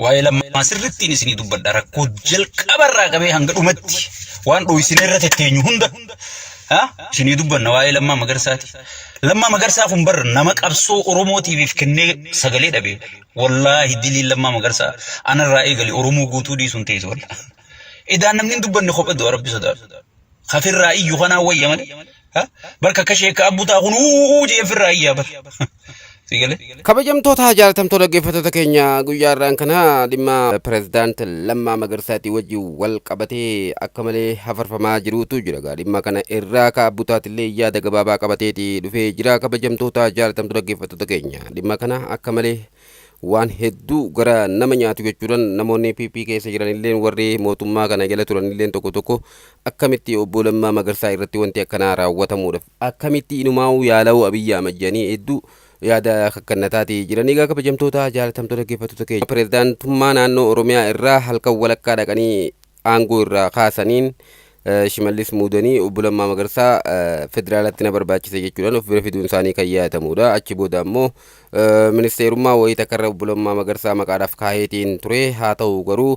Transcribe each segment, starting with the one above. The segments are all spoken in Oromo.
Waa'ee Lammaa sirrittiin isinii dubbadha. Rakkoo jalqabarraa qabee hanga dhumatti waan dhooysine irra tetteenyu hunda ha? Isinii dubbanna waa'ee Lammaa Magarsaati. Lammaa Magarsaa kun bar nama qabsoo Oromootiif kennee sagalee dhabe. Wallaahi diliin Lammaa Magarsaa anarraa eegali Oromoo guutuu dhiisuun teessu walla. Edaan namni hin dubbanne kopha du'a rabbi sodaadhu. Kafirraa iyyu kanaa wayya malee. Ha? Barka akka sheekka abbutaa kun uuu jee firraa iyyaa bar. Si galee? Kabajamtoota jaalatamtoota dhaggeeffattoota keenya, guyyaa irraan kana dhimma pirezidaant Lammaa Magarsaatii wajjin wal qabatee akka malee hafarfamaa jirutu jira. Egaa dhimma kana irraa ka abbutaatillee yaada gabaabaa qabateeti dhufee jira. Kabajamtoota jaalatamtoota dhaggeeffattoota keenya, dhimma kana akka malee waan hedduu gara nama nyaatu jechuudhaan namoonni PP keessa jiranilleen, warri mootummaa kana jala turanilleen tokko tokko, akkamitti obbo Lammaa Magarsaa irratti wanti akkanaa raawwatamuudhaaf akkamitti inumaa'uu yaala'uu Abiyyi Ahmad jedhanii hedduu yaada kakkannataati jiran. Egaa kabajamtoota jaalatamtoota dhaggeeffattoota keenya, pirezidaantummaa naannoo Oromiyaa irraa halkan walakkaa dhaqanii aangoo irraa kaasaniin Shimallis muudanii, obbo Lammaa Magarsaa federaalatti na barbaachise jechuudhaan of bira fiduun isaanii kan yaadatamudha. Achi booda ammoo ministeerummaa wayii takkarra obbo Lammaa Magarsaa maqaadhaaf kaaheetiin ture. Haa ta'u garuu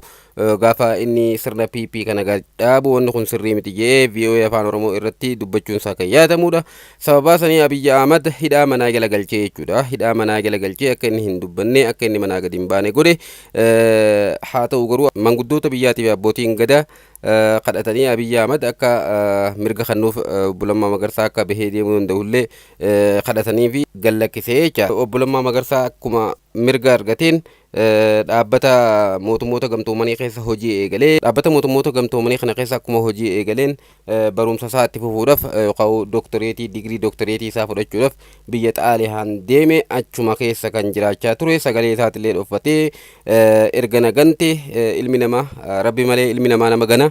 gaafa inni sirna PP kana dhaabu wanni kun sirrii miti jedhee VOA Afaan Oromoo irratti dubbachuun isaa kan yaadatamudha. Sababaa sanii Abiyyi Ahmad hidhaa manaa jala galchee jechuudha. Hidhaa manaa jala galchee akka inni hin dubbanne, akka inni manaa gadi hin baane godhe. Haa ta'u garuu manguddoota biyyaatii fi abbootiin gadaa kadhatanii Abiyyi Ahmad akka mirga kennuuf, obbo Lammaa Magarsaa akka bahee deemuu danda'ullee kadhatanii fi gallakkisee jecha. Obbo Lammaa Magarsaa akkuma mirga argateen dhaabbata mootummoota gamtoomanii keessa hojii eegalee, dhaabbata mootummoota gamtoomanii kana keessa akkuma hojii eegaleen barumsa isaa itti fufuudhaaf yookaan dooktoreetii, digirii dooktoreetii isaa fudhachuudhaaf biyya Xaalihaan deeme. Achuma keessa kan jiraachaa ture sagalee isaatillee dhoffatee, erga na gante ilmi namaa, rabbi malee ilmi namaa nama gana,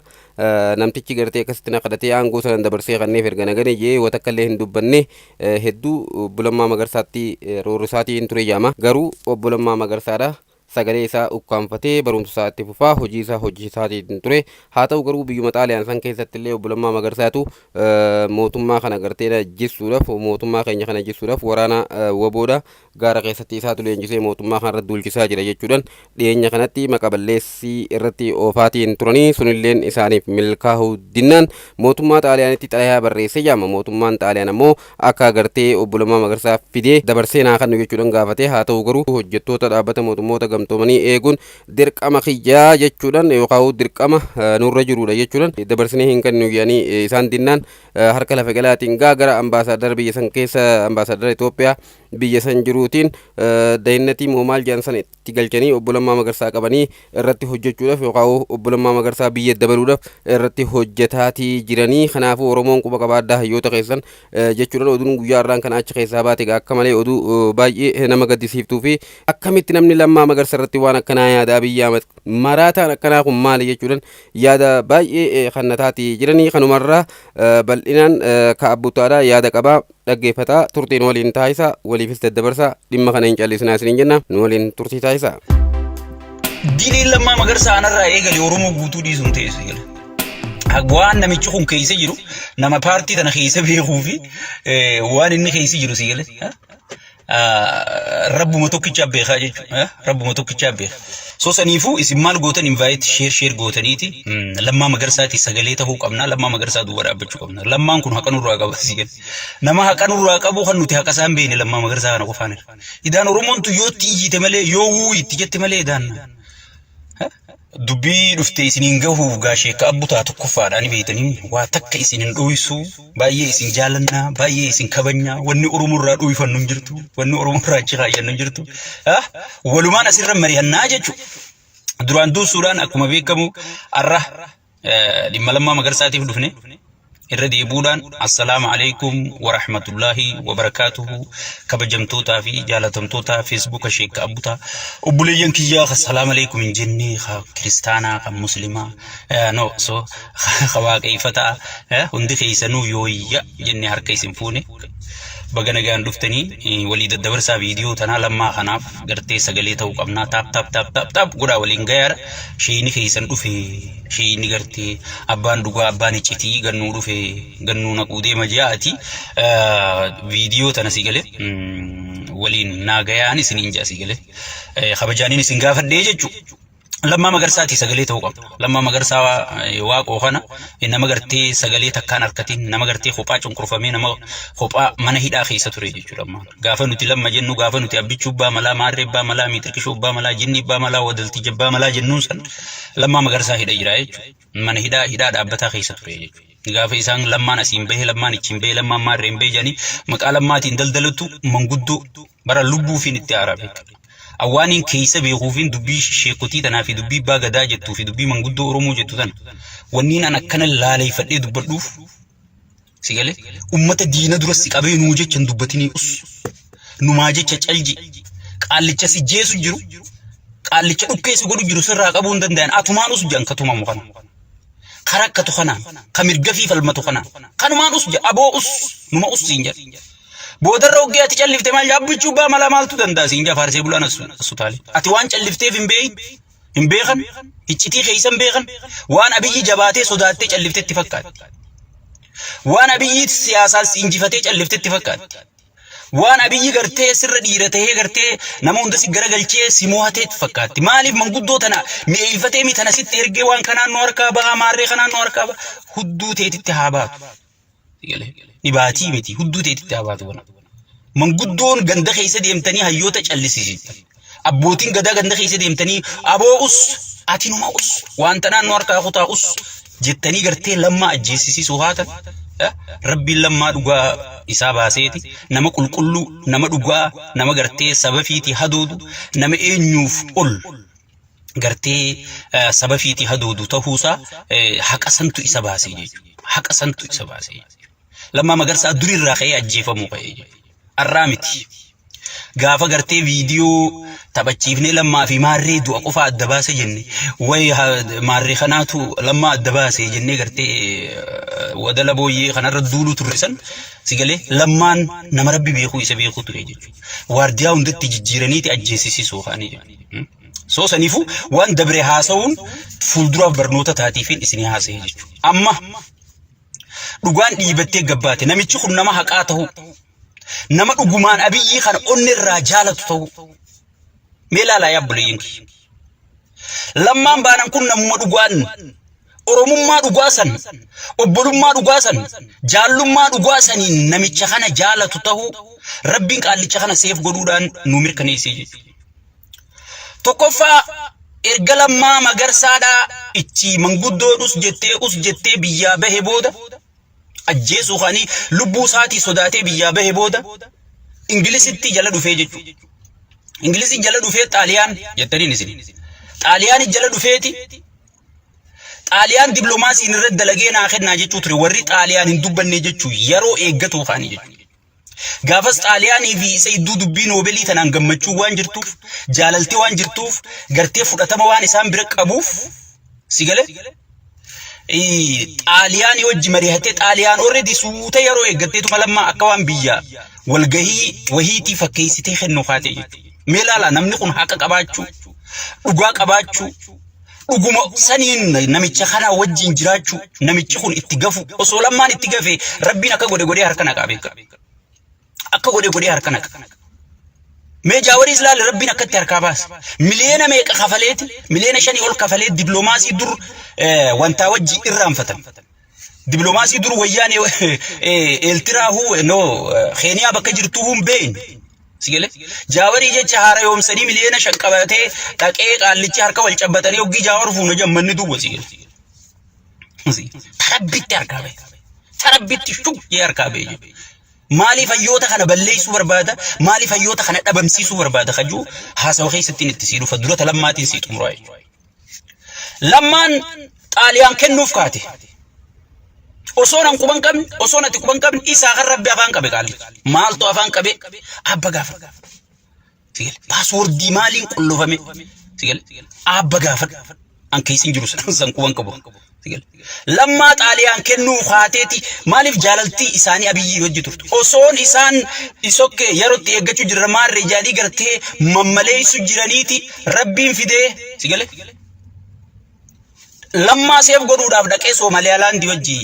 namtichi gartee akkasitti na kadhatee aangoo sana dabarsee kanneef erga na gane jee wata akkallee hin dubbanne. Hedduu obbo Lammaa Magarsaatti roorrisaatiin ture jaama. Garuu obbo Lammaa Magarsaadha sagalee isaa ukkaanfatee barumsa isaa itti fufaa, hojii isaa hojjetaatiin ture. Haa ta'u garuu biyyuma Xaaliyaan san keessatti illee obbo Lammaa Magarsaatu mootummaa kana gartee jissuudhaaf, mootummaa keenya kana jissuudhaaf waraana waboodha gaara keessatti isaatu leenjisee mootummaa kana irratti duulchisaa jira jechuudhaan dhiyeenya kanatti maqa balleessii irratti oofaatiin turanii, sunilleen isaaniif milkaa'uu dinnaan mootummaa Xaaliyaanitti xalayaa barreessee jaama. Mootummaan Xaaliyaan ammoo akka gartee obbo Lammaa Magarsaa fidee dabarsee naa kennu jechuudhaan gaafate. Haa ta'u garuu hojjettoota dhaabbata mootummoota gamtoomanii eeguun dirqama kiyyaa jechuudhaan yookaan dirqama nurra jirudha jechuudhaan dabarsinee hin kennu jedhanii isaan dinnaan, harka lafa jalaatiin gaa gara ambaasaaddara biyya san keessa, ambaasaaddara Itoophiyaa biyya san jiruutiin, dahinnatii moo maal jedhan san itti galchanii obbo Lammaa Magarsaa qabanii irratti hojjechuudhaaf yookaan obbo Lammaa Magarsaa biyya dabaluudhaaf irratti hojjetaatii jiranii. Kanaafuu Oromoon quba qabaaddaa hayyoota keessan jechuudhaan oduun guyyaa irraan kana achi keessaa baate egaa akka malee oduu baay'ee nama gaddisiiftuu fi akkamitti namni Lammaa Magarsa irratti waan akkanaa yaada, Abiyyi Ahmad maraataan akkanaa kun maali jechuudhaan yaada baay'ee kannataatii jiranii. Kanumarraa bal'inaan ka abbutaadhaa yaada qabaa dhaggeeffataa turtiin waliin taasisa, waliifis daddabarsa, dhimma kana hin callisinaa isiniin jenna, nu waliin turtii taasisa. Diliin Lammaa Magarsaa anarraa eegale Oromoo guutuu dhiisuun teessu jira. Waan namichi kun keessa jiru nama paartii tana keessa beekuu fi waan inni keessa jiru si gale. Rabbuma tokkichaa beekaa jechuudha. Rabbuma tokkichaa beeka. So saniifuu isin maal gootan? Invite, share share gootaniiti Lammaa Magarsaati sagalee ta'uu qabna. Lammaa Magarsaa duuba dhaabbachuu qabna. Lammaan kun haqa nurraa qaba si gale. Nama haqa nurraa qabu kan nuti haqa isaan beekne Lammaa Magarsaa kana qofaan irra. Idaan Oromoon tun yoo itti iyyite malee, yoo wuu itti jette malee, idaan dubbii dhufte isiniin gahuuf gaa sheekka abbutaa tokkoffaadha ni beektanii, waa takka isin hin dhoysu. Baay'ee isin jaalannaa, baay'ee isin kabajnaa. Wanni Oromoo irraa dhoyfannu hin jirtu, wanni Oromoo irraa achi kaayyannu hin jirtu. Walumaan asirra mari'annaa jechuudha. Duraan dursuudhaan akkuma beekamu har'a dhimma Lammaa Magarsaatiif dhufne. Irra deebuudhaan assalaamu alaikum warahmatullaahi wabarakaatuhu. Kabajamtootaa fi jaalatamtoota feesbuuka sheekka abbutaa, obboleeyyan kiyyaa ka salaam alaikum hin jenne, ka kiristaanaa, kan muslimaa, no so ka waaqeeffataa, hundi keessanuu yooyya jenne harka isin fuune. Baga nagaan dhuftanii. Walii daddabarsaa viidiyoo tanaa. Lammaa kanaaf gartee sagalee ta'uu qabnaa. Tap tap tap tap tap godhaa waliin gayaadha. Sheeyni keessan dhufe, sheeyni gartee abbaan dhugaa, abbaan iccitii gannuu dhufe, gannuu naquu deema ji'aati. Viidiyoo tana si galee waliin naa gayaan isiniin ji'a si galee kabajaaniin isin gaafadhee jechuudha. Lammaa Magarsaati sagalee ta'uu qabna. Lammaa Magarsaa Waaqoo kana nama gartee sagalee takkaan harkatiin, nama gartee kophaa cunqurfamee, nama kophaa mana hidhaa keessa ture jechuudha. Lammaan. Gaafa nuti Lamma jennu, gaafa nuti Abbichuu Abbaa Malaa, Maarree Abbaa Malaa, Miixirqishuu Abbaa Malaa, Jinni Abbaa Malaa, Wadaltii Abbaa Malaa jennuun san Lammaa Magarsaa hidha jira jechuudha. Mana hidhaa hidhaa dhaabbataa keessa ture jechuudha. Gaafa isaan Lammaan asiin bahee, Lammaan ichiin bahee, Lammaan maarreen bahee jedhanii maqaa Lammaatiin daldalattu, manguddoo bara lubbuufiin itti aaraa beekama. Awwaaniin keessa beekuufiin dubbii sheekotii tanaa fi dubbii abbaa gadaa jettuu fi dubbii manguddoo Oromoo jettu tana wanniin an akkana laaleeffadhee dubbadhuuf, si galee, ummata diina dura si qabee nuu jecha hin dubbatinii, us numaa jecha calji. Qaallicha si jeesu jiru, qaallicha dhukkee si godhu jiru sirraa qabuu hin danda'an. Atumaan us jedhan ka tumamu kana, ka rakkatu kana, ka mirga fi falmatu kana, kanumaan us jedha. Aboo, us numa us siin jedha. Boodarra hoggee ati callifte maal abbichuu baa malaa maaltu danda'a siin jedha faarsee bulaan asu taale. Ati waan callifteef hin beeyin, hin beekan, iccitii keessa hin beekan. Waan Abiyyi jabaatee sodaattee calliftetti fakkaatti. Waan Abiyyi siyaasaan si injifatee calliftetti fakkaatti. Waan Abiyyi gartee sirra dhiira tahee gartee nama hunda si garagalchee si mo'ateetti fakkaatti. Maaliif manguddoo tana mi'eeffatee mi tana sitti ergee waan kanaan nu harkaa bahaa, maarree kanaan nu harkaa baha, hudduu teetitti haa baatu. Dhibaatii miti, hudduu teetitti haa baatu kana. Manguddoon ganda keessa deemtanii hayyoota callisiisitan. Abbootiin gadaa ganda keessa deemtanii aboo us, ati numa us, waan tanaan nu harkaa kutaa us jettanii gartee Lammaa ajjeesisiisuu haatan. Rabbiin Lammaa dhugaa isaa baaseeti nama qulqulluu, nama dhugaa, nama gartee saba fiitii hadoodu, nama eenyuuf ol gartee saba fiitii hadoodu ta'uusaa haqa santu isa baasee jechuudha. Haqa santu isa baasee jechuudha. Lammaa Magarsaa durirraa ka'ee ajjeefamuu ka'ee jechuudha. Arraa miti. Gaafa gartee viidiyoo taphachiifnee Lammaa fi maarree du'a qofa adda baase jenne, wayi maarree kanaatu Lammaa adda baase jennee gartee wadala booyyee kanarra duuluu turre san, si galee, Lammaan nama Rabbi beekuu isa beekuu ture jechuudha. Waardiyaa hundatti jijjiiraniiti ajjeesisiisuu kaanii jechuudha. So saniifuu waan dabre haasa'uun fuulduraaf barnoota taatiifiin isinii haasa'e jechuudha. Amma dhugaan dhiibattee gabbaate. Namichi kun nama haqaa ta'uu, nama dhugumaan Abiyyii kana onni irraa jaalatu ta'uu mee ilaalaa yaa obboleeyyan kiyya. Lammaan baanan kun namuma dhugaan Oromummaa dhugaa san, obbolummaa dhugaa san, jaallummaa dhugaa saniin namicha kana jaalatu ta'uu Rabbiin qaallicha kana seef godhuudhaan nu mirkaneessee jechuudha. Tokkoffaa, erga Lammaa Magarsaadhaa ichi manguddoon us jettee us jettee biyyaa bahe booda, ajjeesuu kaanii lubbuu isaatii sodaatee biyyaa bahe booda, Ingilisitti jala dhufee jechuudha. Ingilisi jala dhufee Xaaliyaan jettaniin isin. Xaaliyaan jala dhufeeti Xaaliyaan dippiloomaasiin irratti dalagee naa kennaa jechuu ture, warri Xaaliyaan hin dubbanne jechuu yeroo eeggatu kaanii jechuudha. Gaafas Xaaliyaanii fi isa idduu dubbii Noobelii tanaan gammachuu waan jirtuuf, jaalaltii waan jirtuuf, gartee fudhatama waan isaan bira qabuuf, si galee, Xaaliyaanii wajji mari'attee Xaaliyaan already suuta yeroo eeggatteetuma Lammaa akka waan biyya walgahii wahiitii fakkeessitee kennu kaatee jechuudha. Mee ilaalaa, namni kun haqa qabaachuu, dhugaa qabaachuu, dhuguma saniin namicha kana wajjin jiraachuu, namichi kun itti gafu. Osoo Lammaan itti gafe Rabbiin akka godhe godhee harka naqaa beeka. Akka godhe godhee harka naqa. Mee Jaawariis laale, Rabbiin akkatti harkaa baase. Miliyoona meeqa kafaleeti, miliyoona 5 ol kafalee dippiloomaasii dur wantaa wajji irraanfatan. Dippiloomaasii dur wayyaanee Eeltiraa huu no Keeniyaa bakka jirtuu hin beekne. Si galee? Jaawarii jecha haara yoomsanii miliyoona 5 qabatee dhaqee qaallichi harka wal cabbatanii hoggii Jaawar fuuna jammanni duwwa, si galee. Tarabbitti harkaa bahe. Tarabbitti shug jee harkaa bahe jechuudha. Maaliif hayyoota kana balleessuu barbaada? Maaliif hayyoota kana dhabamsiisuu barbaada? Kajuu haasawa keessattiin itti sii dhufa, dura Lammaatiin sii xumuraa jechuudha. Lammaan Xaaliyaan kennuuf kaate. Osoo nan quban qabne, osoo natti quban qabne, isaa kan Rabbi afaan qabe qaallichi. Maaltu afaan qabe? Abba gaafa. Sigale. Paaswoordii maaliin qullofame? Sigale. Abba gaafa. An keessa hin jiru san quban qabu. Sigale. Lammaa Xaaliyaan kennuu kaateeti maaliif jaalaltii isaanii Abiyyii hojii turte. Osoon isaan isokkee yerootti eeggachuu jirra maarree jaalii gartee mammaleessu jiraniiti Rabbiin fidee, sigale. Lammaa seef godhuudhaaf dhaqee Somaaliyaalaandii wajji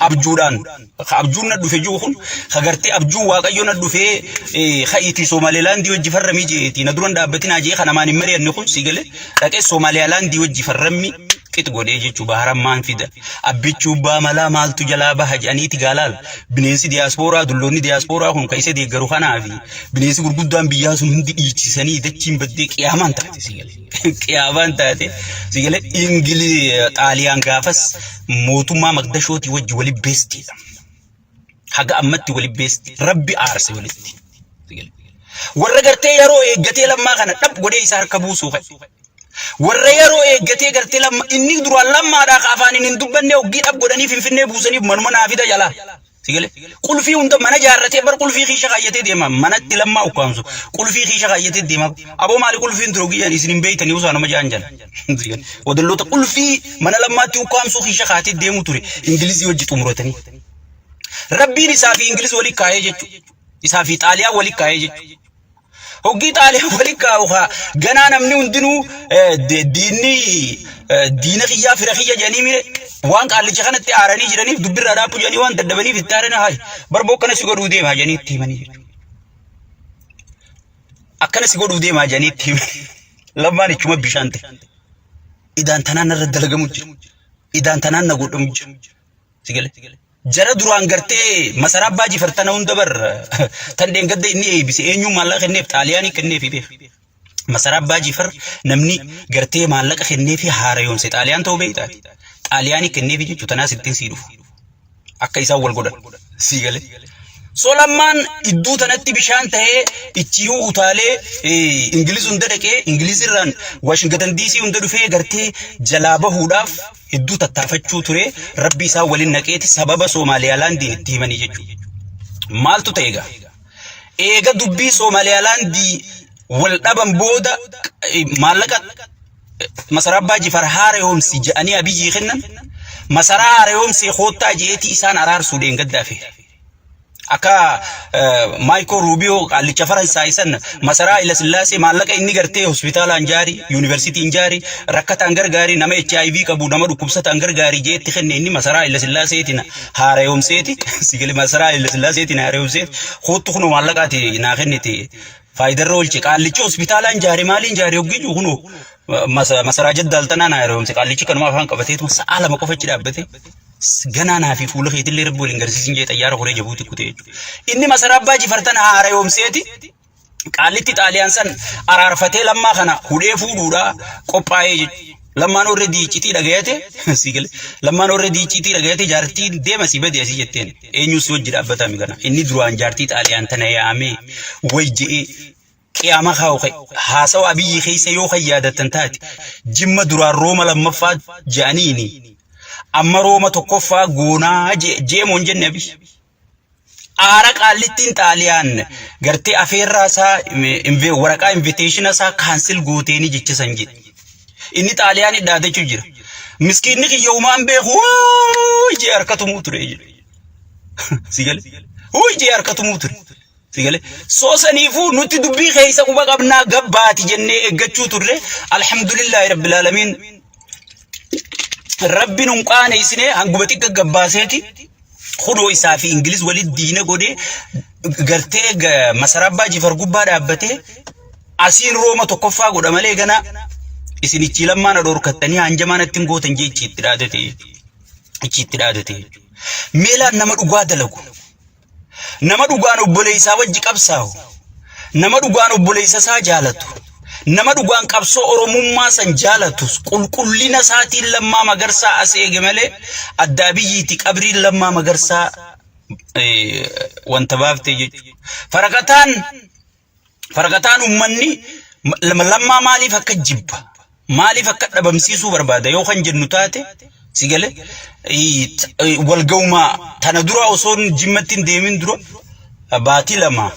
Abjuudhaan ka abjuun na dhufe jiru kun ka gartee abjuu Waaqayyo na dhufee ka'iitii Somaalilaandii wajji farramii jeetii na duran dhaabbatinaa jee ka namaan hin mari'anne kun si galee dhaqee Somaalilaandii wajji farrammi qix godhee jechuu baharammaan fida. Abbichuu baa malaa maaltu jalaa baha jedhaniiti gaalaal bineensi diyaaspooraa dulloonni diyaaspooraa kun ka isa deeggaru kanaa fi bineensi gurguddaan biyyaa sun hundi dhiichisanii dachiin baddee qiyaamaan taate si galee. Qiyaamaan taate si galee. Ingili Xaaliyaan gaafas mootummaa Maqdashootii wajji wali beestiidha. Haga ammatti wali beesti. Rabbi aarse walitti. Si galee. Warra gartee yeroo eeggatee Lammaa kana dhab godhee isa harka buusuu ka'e. Warra yeroo eeggatee gartee Lamma inni duraan Lammaadhaa ka afaaniin hin dubbanne hoggii dhab godhanii Finfinnee buusaniif manuma naa fida jalaa. Si galee? Qulfii hunda mana jaarratee bar qulfii kiisha kaayyatee deema. Manatti Lammaa ukkaamsu. Qulfii kiisha kaayyatee deema. Aboo maali qulfiin ture guyyaan isin hin beeytanii usaanuma jaan jala. Si galee? Wadalloota qulfii mana Lammaatti ukkaamsuu kiisha kaatee deemu ture. Ingilizii wajji xumuratanii. Rabbiin isaa fi Ingiliz wali kaayee jechuudha. Isaa fi Xaaliyaan wali kaayee jechuudha. Hoggii Xaaliyaan wali kaa'u haa ganaa namni hundinuu diinni diina kiyyaa fira kiyya jedhanii mire waan qaallicha kanatti aaranii jiraniif dubbirraa dhaabbu jedhanii waan dadhabaniif itti aaranii hayi barboo akkana si godhuu deemaa jedhanii itti himanii jechuudha. Akkana si godhuu deemaa jedhanii itti himanii. Lammaan ichuma bishaan ta'e. Idaan tanaan narra dalagamu jira. Idaan tanaan na godhamu jira. Si gale? Jara duraan gartee masaraa Abbaa Jifar tana hunda bar tan dheengadda inni eeybise eenyuun maallaqa kenneef? Xaaliyaanii kenneefi beeka. Masaraa Abbaa Jifar namni gartee maallaqa kenneefi haarayoomse Xaaliyaan ta'uu beektaati. Xaaliyaanii kenneefi jechuun tanaas ittiin sii dhufu. Akka isaan wal godhan. Si gale? So Lammaan idduu tanatti bishaan tahee ichiyuu utaalee Ingiliz hunda dhaqee Ingiliz irraan Washington DC hunda dhufee gartee jalaa bahuudhaaf hedduu tattaafachuu ture. Rabbi isaan waliin naqeeti sababa Somaaliyaalaandiin itti himanii jechuudha. Maaltu ta'e egaa? Eega dubbii Somaaliyaalaandii wal dhaban booda maallaqa masaraa Abbaa Jifar haarayoomsi jedhanii Abiyyii kennan, masaraa haarayoomsee koottaa je'eeti isaan araarsuu dheengaddaafe. Akka Maayikoo Ruubiyoo qaallicha Faransaay san masaraa Hayilasillaasee maallaqa inni gartee hospitaalaan jaari, yuunivarsiitiin jaari, rakkataan gargaari, nama HIV qabu, nama dhukkubsataan gargaari jeetti kenne, inni masaraa Hayilesillaaseetiin haarayoomseeti, sigale masaraa Hayilesillaaseetiin haarayoomseeti, koottu kunoo maallaqaati naa kennite faayidarra oolche, qaallichi hospitaalaan jaare maaliin jaare hoggiju kunoo masaraa jaddaaltanaan haarayoomse. Qaallichi kanuma afaan qabateetu sa'a 2 qofa achi dhaabbate. Ganaa naa fi fuula keetillee Rabbi waliin garsiisin jee xayyaara koree Jabuuti kutee jechuudha. Inni masaraa Abbaa Jifar tana haarayoomseeti qaallitti Xaaliyaan san araarfatee Lammaa kana hudhee fuudhuudha qophaa'ee jechuudha. Lammaan already iccitii dhagayate, si gale. Lammaan already iccitii dhagayate, jaartiin deema si bade asii jetteen. Eenyuun si wajji dhaabbataa mi kana? Inni duraan jaartii Xaaliyaan tana yaamee way je'ee qiyaama kaa'u ka'e haasawa Abiyyi keessa yoo kan yaadattan taate, Jimma duraan Rooma lammaffaa je'aniini amma Rooma tokkoffaa goonaa je'emoo hin jenne Abiyyi. Aara qaallittiin Xaaliyaan gartee afeerraa isaa waraqaa inviteeshina isaa cancel gooteeni jecha san jedhe. Inni Xaaliyaanii dhaadachuu jira. Miskiinni kiyya humaan beeku wuu jee harka tumuu ture jedhe. Si gale? Wuu jee harka tumuu ture. Si gale? Soo saniifuu nuti dubbii keessa quba qabnaa gabbaati jennee eeggachuu turre. Alhamdulillaahi rabbil aalamiin. Rabbi nun qaaneessine, hanguma xiqqa gabbaaseeti kunoo isaa fi Ingiliz walitti diina godhee gartee masaraa Abbaa Jifar gubbaa dhaabbatee asiin Rooma tokkoffaa godha malee gana isin ichii Lammaan adhoorkattanii hanjamaa natti hin gootan jee ichi itti dhaadate ichi itti dhaadate. Meelaan nama dhugaa dalagu, nama dhugaan obboleessaa wajji qabsaa'u, nama dhugaan obboleessa isaa jaalatu, nama dhugaan qabsoo Oromummaa san jaalatu, qulqullina isaatiin Lammaa Magarsaa as eege malee adda Abiyyiiti qabriin Lammaa Magarsaa wanta baaftee jechuudha. Faraqataan Faraqataan uummanni Lammaa maaliif akka jibba, maaliif akka dhabamsiisuu barbaada yoo kan jennu taate, si gale, walga'umaa tana dura osoo Jimmatti hin deemin dura baatii 2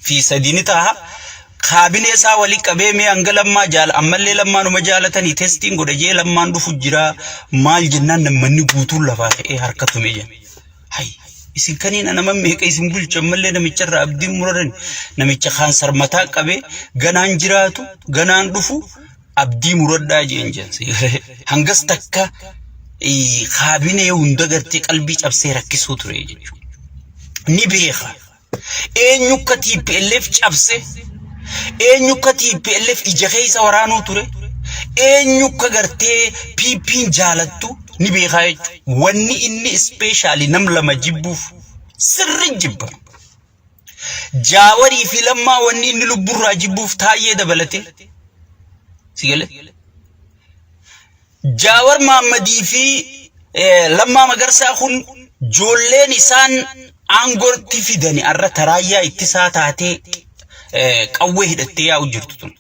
fi 3 ni ta'a. Kaabinee isaa walii qabee mee hanga Lammaa jaala ammallee Lammaanuma jaalatanii testiin godha jee Lammaan dhufu jira maal jennaan namni guutuun lafaa ka'ee harka tume jedha. Hay isin kaniin nama meeqa isin bulchu ammallee namicharraa abdiin muraran, namicha kaansar mataa qabee ganaan jiraatu ganaan dhufu abdii muradhaa jeen jensi. Hangas takka Kaabinee hunda gartee qalbii cabsee rakkisuu ture jechuudha. Ni beeka. Eenyu akka TPLF cabse, eenyu akka TPLF ija keessa waraanuu ture, eenyu akka gartee PP'n jaalattu ni beekaa jechuudha. Wanni inni especially nam lama jibbuuf sirri jibba. Jaawarii fi Lammaa wanni inni lubburraa jibbuuf Taayyee dabalate. Si galee? Jaawar Maammadii fi Lammaa Magarsaa kun joolleen isaan aangootti fidani arra taraayyaa ittisaa taatee qawwee hidhattee yaa'u jirtu tun.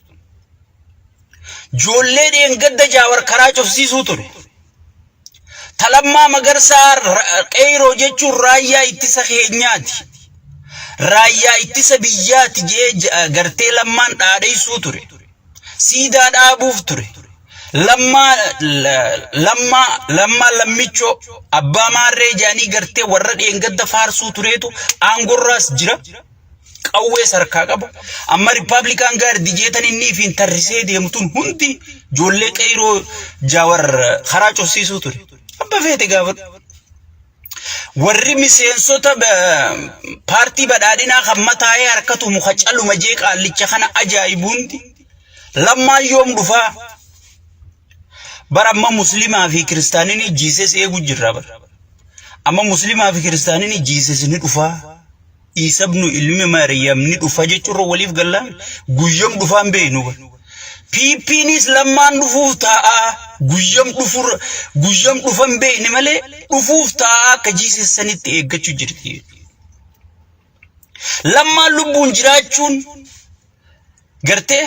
Joollee dheengadda Jaawar karaa cufsiisuu ture. Ta Lammaa Magarsaa qeyroo jechuun raayyaa ittisa keenyaati. Raayyaa ittisa biyyaati jee gartee Lammaan dhaadheessuu ture. Siidaa dhaabuuf ture. Lammaa Lammaa Lammaa Lammichoo abbaa maarree jaanii gartee warra dheengadda faarsuu tureetu aangorraas jira. Qawwee sarkaa qaba. Amma Republican Guard jeetan inni ifiin tarrisee deemu tun hundi ijoollee qeyroo Jaawar karaa cufsiisuu ture. Abba feete gaafadhu. Warri miseensota paartii badhaadhinaa kan mataa'ee harkatu muka caluma jee qaallicha kana ajaa'ibu hundi Lammaan yoom dhufaa? Bara amma muslimaa fi kiristaanini Jesus eegu jirra bara. Amma muslimaa fi kiristaanini Jesus ni dhufaa. Iisa ibnu ilmi Maariyaam ni dhufa jechuurra waliif gallaa guyyam dhufaan beeknu bara. PPnis Lammaan dhufuuf taa'aa guyyam dhufur guyyam dhufan beekne malee dhufuuf taa'aa akka Jesus sanitti eeggachuu jirti. Lammaan lubbuun jiraachuun gartee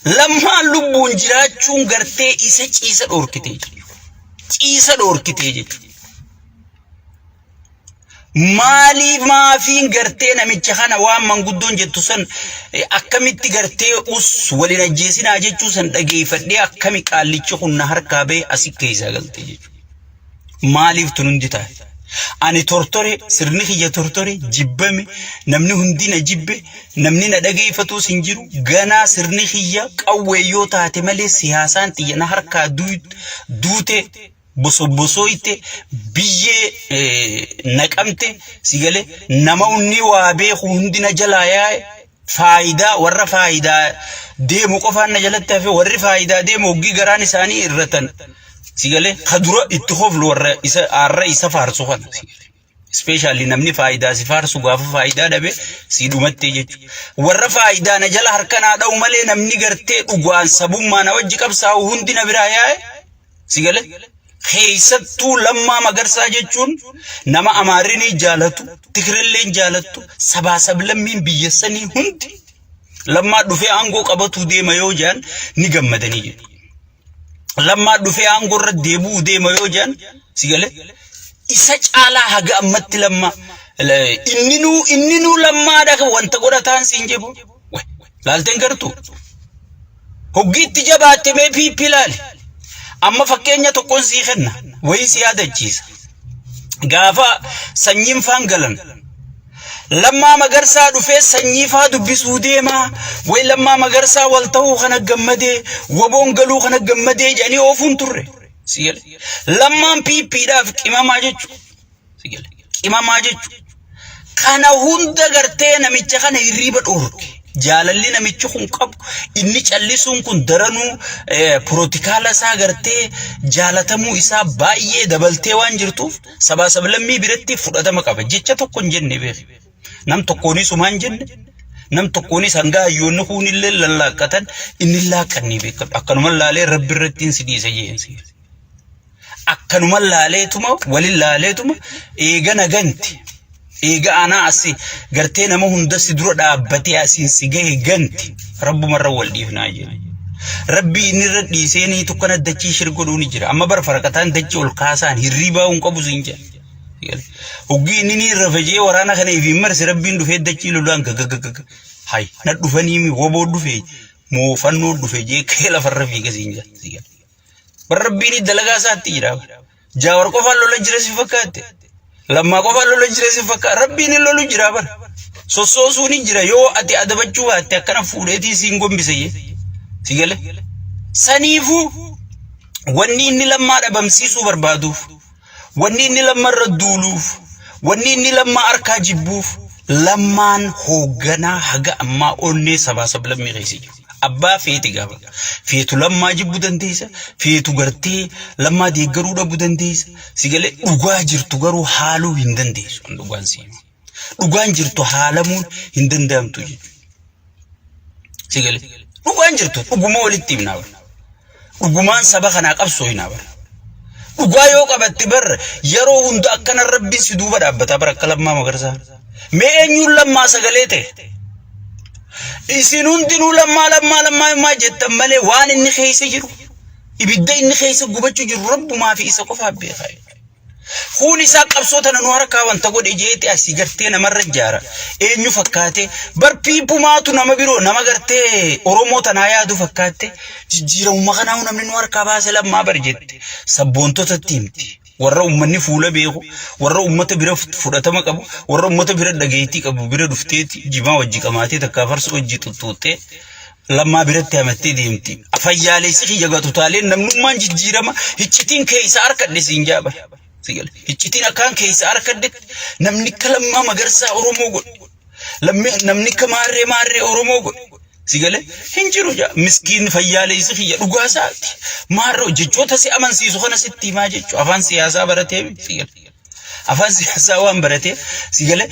Lammaan lubbuun jiraachuun gartee isa ciisa dhoorkitee jechuudha. Ciisa dhoorkitee jechuudha. Maaliif maafiin gartee namicha kana waan manguddoon jettu san akkamitti gartee us waliin ajjeesinaa jechuu san dhageeffadhee akkami qaallichi kun na harkaa ba'e asi keessaa galte jechuudha. Maaliif tun hundi taate? Ani tortore, sirni kiyya tortore, jibbame, namni hundi na jibbe, namni na dhageeffatus hin jiru. Ganaa sirni kiyya qawwee yoo taate malee siyaasaan tiyya na harkaa duute bosobosooyte biyyee naqamte si galee nama hundi waa beeku hundi na jalaa yaa'e faayidaa warra faayidaa deemu qofaan na jalatti hafe warri faayidaa deemu hoggii garaan isaanii irratan si galee ka dura itti hoflu warra isa aarra isa faarsu kana si galee. Ispeeshaalli namni faayidaa si faarsu gaafa faayidaa dhabe si dhumatte jechuudha. Warra faayidaa na jala harka naa dha'u malee namni gartee dhugaan sabummaa na wajji qabsaa'u hundi na biraa yaa'e si galee. Keessattuu Lammaa Magarsaa jechuun nama Amaarri ni jaalatu, Tigirilleen jaalattu, sabaa sablammiin biyya sanii hundi Lammaa dhufee aangoo qabatuu deema yoo jedhan ni gammadanii jedhu. Lammaa dhufee aangoo irra deebi'uu deema yoo jedhan si galee isa caalaa haga ammatti Lammaa inninuu Lammaadha wanta godhataan siin jedhu. Laalteen gartuu. Hoggiitti jabaatte mee PP laali. Amma fakkeenya tokkoon sii kenna. Wayii si yaadachiisa. Gaafa sanyiin faan galan. Lammaa Magarsaa dhufee sanyii faa dubbisuu deemaa. Wayi Lammaa Magarsaa wal ta'uu kana gammadee waboon galuu kana gammadee jedhanii oofuun turre. Si gale. Lammaan PPdhaaf qimamaa jechuudha. Si gale. Qimamaa jechuudha. Kana hunda gartee namicha kana hirriiba dhoorke. Jaalalli namichi kun qabu inni callisuun kun daranuu pirotikaala isaa gartee jaalatamuu isaa baay'ee dabaltee waan jirtuuf sabaa sablammii biratti fudhatama qaba. Jecha tokko hin jenne beeki. Nam tokkoonis homaa hin jenne. Nam tokkoonis hanga hayyoonni kuunillee lallaaqqatan inni hin laaqqannee beekadhu. Akkanuma laalee rabbi irratti si dhiise jeensi. Akkanuma laaleetuma walin laaleetuma eega na ganti. Eega anaa asi gartee nama hunda si dura dhaabbatee asiin si gahe ganti. Rabbumarra wal dhiifnaa jedhe. Rabbii inni irra dhiisee ni tukkana dachii shir godhuu ni jira. Amma bara faraqataan dachii ol kaasaan hirriibaa hin qabu siin jedha. Hoggii inni ni irra jee waraana kana ifiin marse rabbiin dhufee dachii lolaan gagagagaga. Hay na dhufanii mi woboo dhufe moo fannoo dhufe jee kee lafarra fiiga siin jedha. Bar rabbiin dalagaa isaatti jira. Jaawar qofaan lola jira si fakkaatte. Lammaa qofaan lola jira si fakkaate. Rabbiin hin lolu jira bar. Sossoosuun hin jira yoo ati adabachuu baatte akkana fuudheetii siin gombise jee. Si gale. Saniifuu Wanni inni Lammaa dhabamsiisuu barbaaduuf, wanni inni Lamma irra duuluuf, wanni inni Lammaa harkaa jibbuuf, Lammaan hoogganaa haga ammaa onnee sabaa sablammii keessa jiru. Abbaa feeti gaafa. Feetu Lammaa jibbuu dandeessa, feetu gartee Lammaa deeggaruu dhabuu dandeessa. Si galee dhugaa jirtu garuu haaluu hin dandeessu. An dhugaan si hima. Dhugaan jirtu haalamuun hin danda'amtu jechuudha. Si galee dhugaan jirtu dhuguma walitti himnaa bara. Dhugumaan saba kanaa qabsoo hinaa bara. Dhugaa yoo qabatte bar yeroo hunda akkana Rabbiin si duuba dhaabbata bara akka Lammaa Magarsaa. Mee eenyuun Lammaa sagalee ta'e? Isin hundinuu Lammaa, Lammaa, Lammaa Lammaa jettan malee waan inni keessa jiru, ibidda inni keessa gubachuu jiru Rabbumaa fi isa qofaaf beekaa. Kuun isaa qabsoo tana nu harkaa wanta godhe jeeti asii gartee namarra ijaara. Eenyu fakkaate bar piipumaatu nama biroo nama gartee Oromoo tanaa yaadu fakkaatte jijjiiramuma kanaa namni nu harkaa baase Lammaa bar jette sabboontotatti himti. Warra uummanni fuula beeku, warra uummata bira fudhatama qabu, warra uummata bira dhageettii qabu bira dhufteeti jimaa wajji qamaatee takkaa farsoo wajji xuxxuuxxee Lammaa biratti hamattee deemti. Fayyaalessi kiyya gatutaaleen namnummaan jijjiirama hiccitiin keessa harkadhe siin jaaba. Hiccitiin akkaan keessa harkadhe namni akka Lammaa Magarsaa Oromoo godhe. Namni akka maarree maarree Oromoo godhe. Si galee hin jiru jaa miskiin fayyaalessi kiyya dhugaa isaati. Maarree jechoota si amansiisu kana sitti himaa jechuudha. Afaan siyaasaa baratee si galee. Afaan siyaasaa waan baratee si galee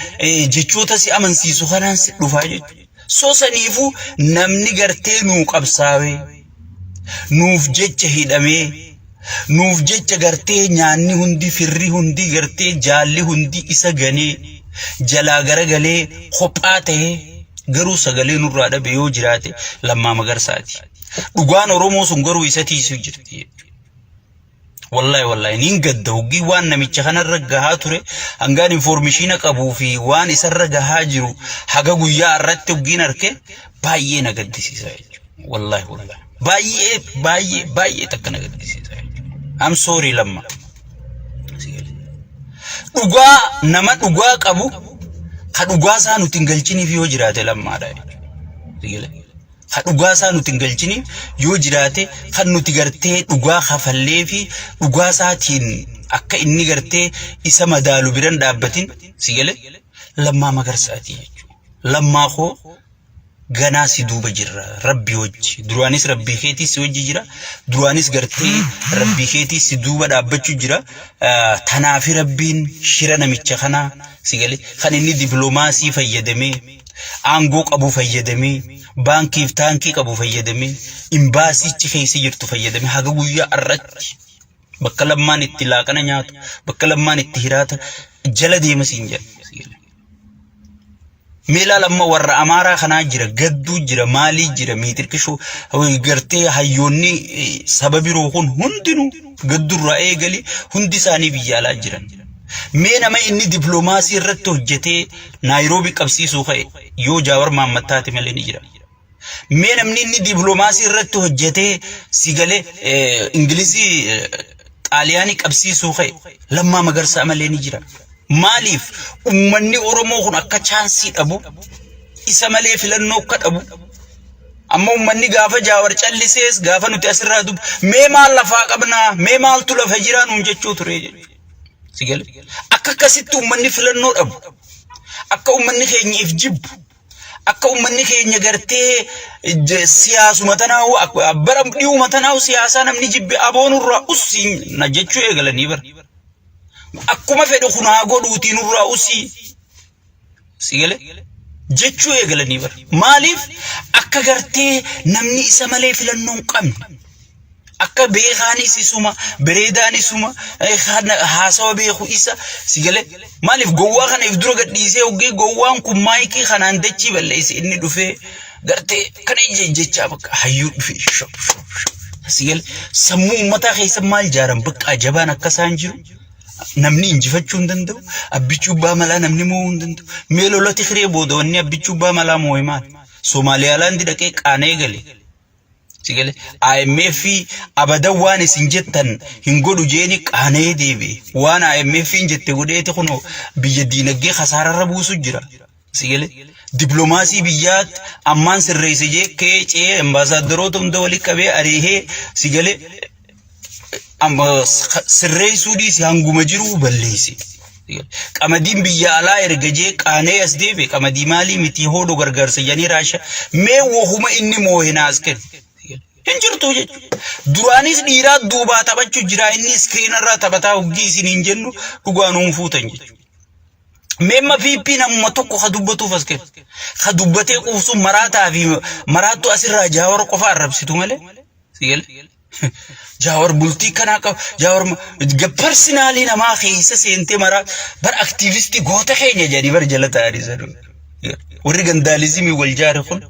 jechoota si amansiisu kanaan si dhufaa jechuudha. So saniifuu namni gartee nuu qabsaawee, nuuf jecha hidhamee, nuuf jecha gartee nyaanni hundi, firri hundi, gartee jaalli hundi isa ganee, jalaa garagalee kophaa ta'ee garuu sagalee nurraa dhabe yoo jiraate Lammaa Magarsaati. Dhugaan Oromoo sun garuu isa tiisuu jirti jechuudha. Wallahi wallahi niin gadda hoggii waan namicha kanarra gahaa ture, hangaan informishiina qabuu fi waan isarra gahaa jiru haga guyyaa irratti hoggiin arke baay'ee na gaddisiisa jechuudha. Wallahi wallahi baay'ee baay'ee baay'ee takka na gaddisiisa jechuudha. I'm sorry, Lamma. Dhugaa nama dhugaa qabu ka dhugaa isaa nuti hin galchiniif yoo jiraate Lammaadha jechuudha. Ka dhugaa isaa nuti hin galchiniif yoo jiraate, kan nuti gartee dhugaa kafallee fi dhugaa isaatiin akka inni gartee isa madaalu biran dhaabbatin, si galee, Lammaa Magarsaati jechuudha. Lammaa koo, ganaa si duuba jirra Rabbi wajji. Duraanis Rabbii keetii si wajji jira, duraanis gartee Rabbii keetii si duuba dhaabbachuu jira. Tanaafi Rabbiin shira namicha kanaa, si galee, kan inni diploomaasii fayyadamee, aangoo qabu fayyadamee, baankiif taankii qabu fayyadamee, imbaasiichi keessa jirtu fayyadamee haga guyyaa har'atti bakka Lammaan itti laaqana nyaatu, bakka Lammaan itti hiraata jala deema siin jedha. Mee ilaal, amma warra Amaaraa kanaa jira, gadduu jira, maalii jira, miitirkishuu gartee hayyoonni saba biroo kun hundinuu gaddurraa eegali hundi isaanii biyya alaa jiran. Mee nama inni dippiloomaasii irratti hojjetee Naayiroobii qabsiisuu ka'e yoo Jaawar Mahammad taate malee ni jira. Mee namni inni dippiloomaasii irratti hojjetee si galee Ingilizii, Xaaliyaanii qabsiisuu ka'e Lammaa Magarsaa malee ni jira. Maaliif uummanni Oromoo kun akka chaansii dhabu, isa malee filannoo akka dhabu? Amma uummanni gaafa Jaawar callisees, gaafa nuti asirraa dubbu, mee maal lafaa qabnaa, mee maaltu lafa jiraa nuun jechuu ture jechuudha. Si galee? Akka akkasitti uummanni filannoo dhabu, akka uummanni keenya if jibbu, akka uummanni keenya gartee siyaasuma tanaa'u, bara dhi'uma tanaa'u siyaasaa namni jibbe aboonurraa usii na jechuu eegalanii bara. Akkuma fedhu kun haa godhuutii nurraa usii. Si galee? Jechuu eegalanii bara. Maaliif akka gartee namni isa malee filannoo hin qabne. Akka beekaanis isuma, bareedaan isuma, haasawa beeku isa, si galee. Maaliif gowwaa kana if dura gadhiisee hoggee gowwaan kun maayikii kanaan dachii balleesse, inni dhufee gartee kana jechaa bakka hayyuu dhufee shop shop shop. Si galee, sammuu uummataa keessa maal jaaran? Bakka jabaan akka isaan jiru. Namni injifachuu hin danda'u. Abbichuu Abbaa Malaa namni mo'uu hin danda'u. Mee lola Tigree booda wanni Abbichuu Abbaa Malaa mo'e maal? Somaaliyaalaandi dhaqee qaanee gale. Si galee, IMF abadan waan isin jettan hin godhu jeeni qaanee deebi'e. Waan IMF hin jette godheeti kunoo biyya diinagdee kasaararra buusu jira. Si galee, dippiloomaasii biyyaatti ammaan sirreesse jee kee ce'ee ambaasaaddoroota hunda walitti qabee ariihee, si galee. Amma sirreessuu dhiisi hanguma jiru balleesse. Qamadiin biyya alaa erga jee qaanee as deebi'e qamadii maalii miti hoodho gargaarsa jedhanii raasha mee wahuma inni moohe naas kennu. Hin jirtu jechuudha. Duraanis dhiiraa duubaa taphachuu jira inni iskiriina irraa taphataa hoggii isin hin jennu dhugaa nuun fuutan jechuudha. Meemma PP namuma tokko ka dubbatuuf as kennu. Ka dubbatee quufsu maraataa fi maraattuu asirraa jaawar qofa arrabsitu malee. Si galee? Jaawar bultii kanaa qaba. Jaawar parsinaalii namaa keessa seentee maraa bar aktiivistii goota keenya jedhanii bar jala taa'anii sanuu. Warri gandaalizimii wal jaare kun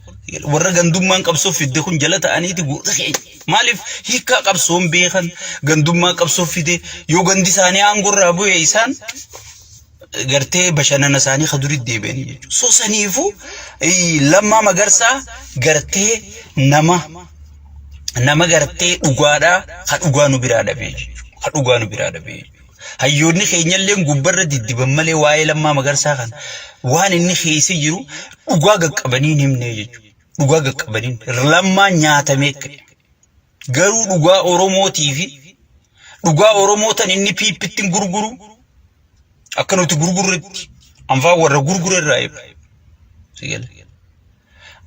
warra gandummaan qabsoo fidde kun jala ta'aniiti goota keenya. Maaliif hiikkaa qabsoon beekan gandummaa qabsoo fide yoo gandi isaanii aangorraa bu'e isaan gartee bashannana isaanii ka durii deebi'anii jechuudha. So saniifuu Lammaa Magarsaa gartee nama nama gartee dhugaadhaa ka dhugaa nu biraa dhabee jechuudha. Ka dhugaa nu biraa dhabee jechuudha. Hayyoonni keenyallee gubbarra diddiban malee waa'ee Lammaa Magarsaa kana waan inni keessa jiru dhugaa qaqqabanii hin himne jechuudha. Dhugaa qaqqabanii Lammaa nyaatamee ka'e. Garuu dhugaa Oromootii fi dhugaa Oromoo tan inni piippitti gurguru akka nuti gurgurretti anfaa warra gurgure irraa eegu. Si gala.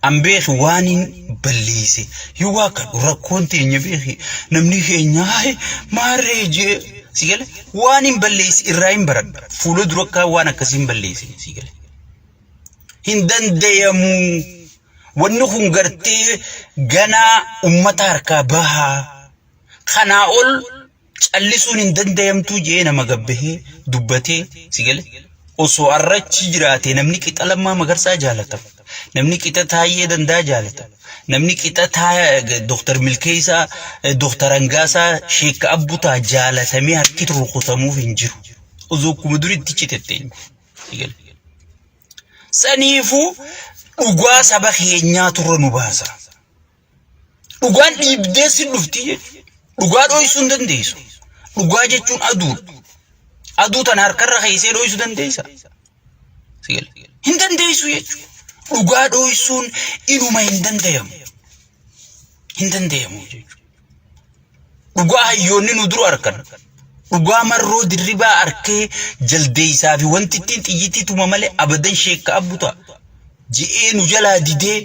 An beeki waan hin balleesse yoo waa kadhu rakkoon teenya beeki namni keenya hayi maarree jee si gala waan hin balleesse irraa hin baradha fuula dura akka waan akkasii hin balleesse si gala. Hin dandayamu wanni kun gartee ganaa ummata harkaa bahaa kanaa ol callisuun hin dandayamtuu je'ee nama gabbahee dubbatee si gale osoo arrachi jiraate namni qixa Lammaa Magarsaa jaalatamu namni qixa Taayyee Dandaa jaalatamu namni qixa Dooktar Milkeessaa Dooktar Hangaasaa Sheekka Abbutaa jaalatamee harki rukutamuuf hin jiru osoo akkuma duritti citette si gale saniifuu dhugaa saba keenyaa turre nu baasa. Dhugaan dhiibdee si dhufti jechuudha. Dhugaa dhoysuu hin dandeessu. Dhugaa jechuun aduudha. Aduu tana harkarra keessee dhoysuu dandeessa. Hin dandeessu jechuudha. Dhugaa dhoysuun inuma hin dandayamu. Hin dandayamu jechuudha. Dhugaa hayyoonni nu dura arkan. Dhugaa marroo dirribaa arkee jaldeessaa fi wanti ittiin xiyyitii tuma malee abadan sheekka abbuta. Je'ee nu jalaa didee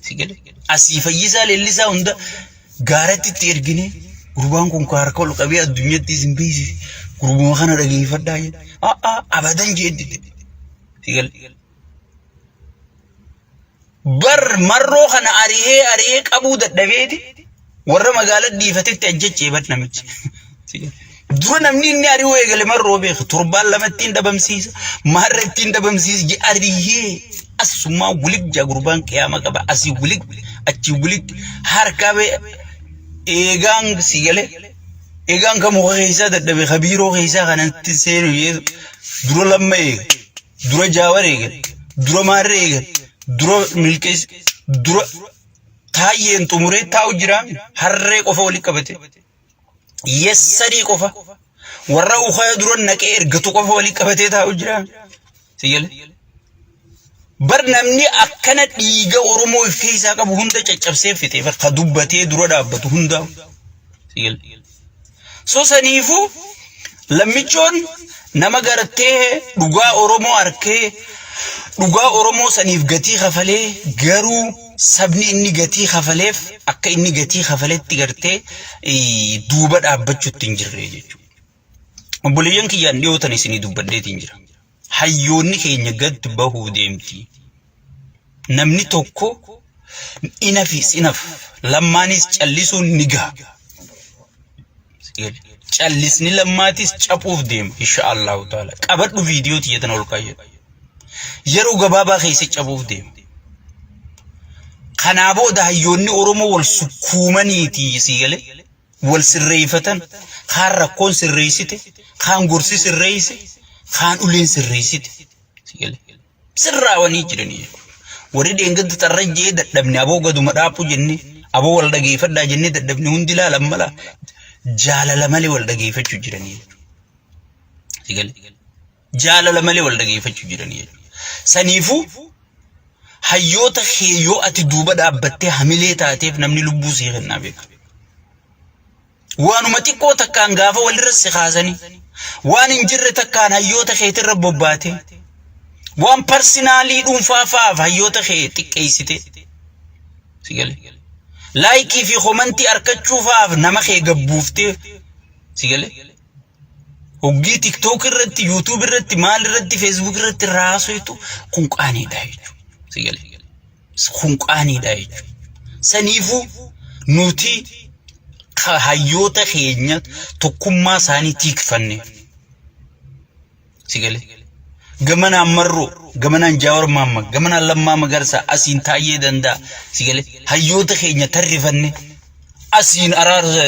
si gale. Asii fayyisaa leellisaa hunda gaaratti itti ergine gurbaan kun ka harka ol qabee addunyatti isin beeksise gurbuma kana dhageeffadhaa jedhe. A'aa abadan jee dide. Si gale. Bar marroo kana arihee arihee qabuu dadhabeeti warra magaalaa dhiifatetti ajjechee bar namichi. Dura namni inni ari'uu eegale marroo beeka torbaan lama ittiin dhabamsiisa maarra ittiin dhabamsiisa je arihee asummaa wulig jaa gurbaan qiyaama qaba asii wulig achi wulig harkaa bee eegaan si galee eegaan kan muka keessaa dadhabe ka biiroo keessaa kanatti seenu dura lamma eega. Dura Jaawar eegan, dura Maarree eegan, dura Milkees, dura Taayyeen xumuree taa'u jiraami harree qofa walitti qabate. Yessarii qofa warra ukaya dura naqee ergatu qofa walitti qabatee taa'u jiraami. Si gale? Bar namni akkana dhiiga Oromoo of keessaa qabu hunda caccabsee fixe bar ka dubbatee dura dhaabbatu hundaa. Si gale? So saniifuu lammichoon nama gartee dhugaa Oromoo arkee dhugaa Oromoo saniif gatii kafalee garuu sabni inni gatii kafaleef akka inni gatii kafaletti gartee duuba dhaabbachuutti hin jirre jechuudha. Obboleeyyan kiyyaan dhiyootan isinii dubbadheetiin jira. Hayyoonni keenya gad bahuu deemti. Namni tokko inafis inaf lammaanis callisuun ni gaha. Callisni lammaatis caphuuf deema insha Allahu taala. Qabadhu viidiyoo tiyya tana ol kaayyadhu. Yeroo gabaabaa keessa cabuuf deema. Kanaa booda hayyoonni Oromoo wal sukkuumaniiti sii galee wal sirreeffatan kaan rakkoon sirreessite kaan gorsi sirreesse kaan uleen sirreessite sii galee. Sirraawanii jiranii jechuudha. Warri dheengadda xarrajjee dadhabne aboo gaduma dhaaphu jenne aboo wal dhageeffadhaa jennee dadhabne hundi ilaalan mala jaalala malee wal dhageeffachuu jiranii jechuudha. Si galee? Jaalala malee wal dhageeffachuu jiranii jechuudha. Saniifuu hayyoota kee yoo ati duuba dhaabbattee hamilee taateef namni lubbuu sii kennaa beeka. Waanuma xiqqoo takkaan gaafa walirra si kaasanii waan hin jirre takkaan hayyoota keetirra bobbaate waan personal dhuunfaa fa'aaf hayyoota kee xiqqeessite si gale. Like fi comment argachuu fa'aaf nama kee gabbuuftee si gale. Hoggii TikTok irratti, YouTube irratti, maal irratti, Facebook irratti raasuutu kun qaaniidha jechuudha. Si gale. Kun qaaniidha jechuudha. Saniifuu nuti hayyoota keenya tokkummaa isaanii tiikfanne. Si gale. Gamanaan Marroo, gamanaan Jaawar Mahammad, gamanaan Lammaa Magarsaa, asiin Taayyee Danda'a. Si gale. Hayyoota keenya tarrifanne asiin Araarsa,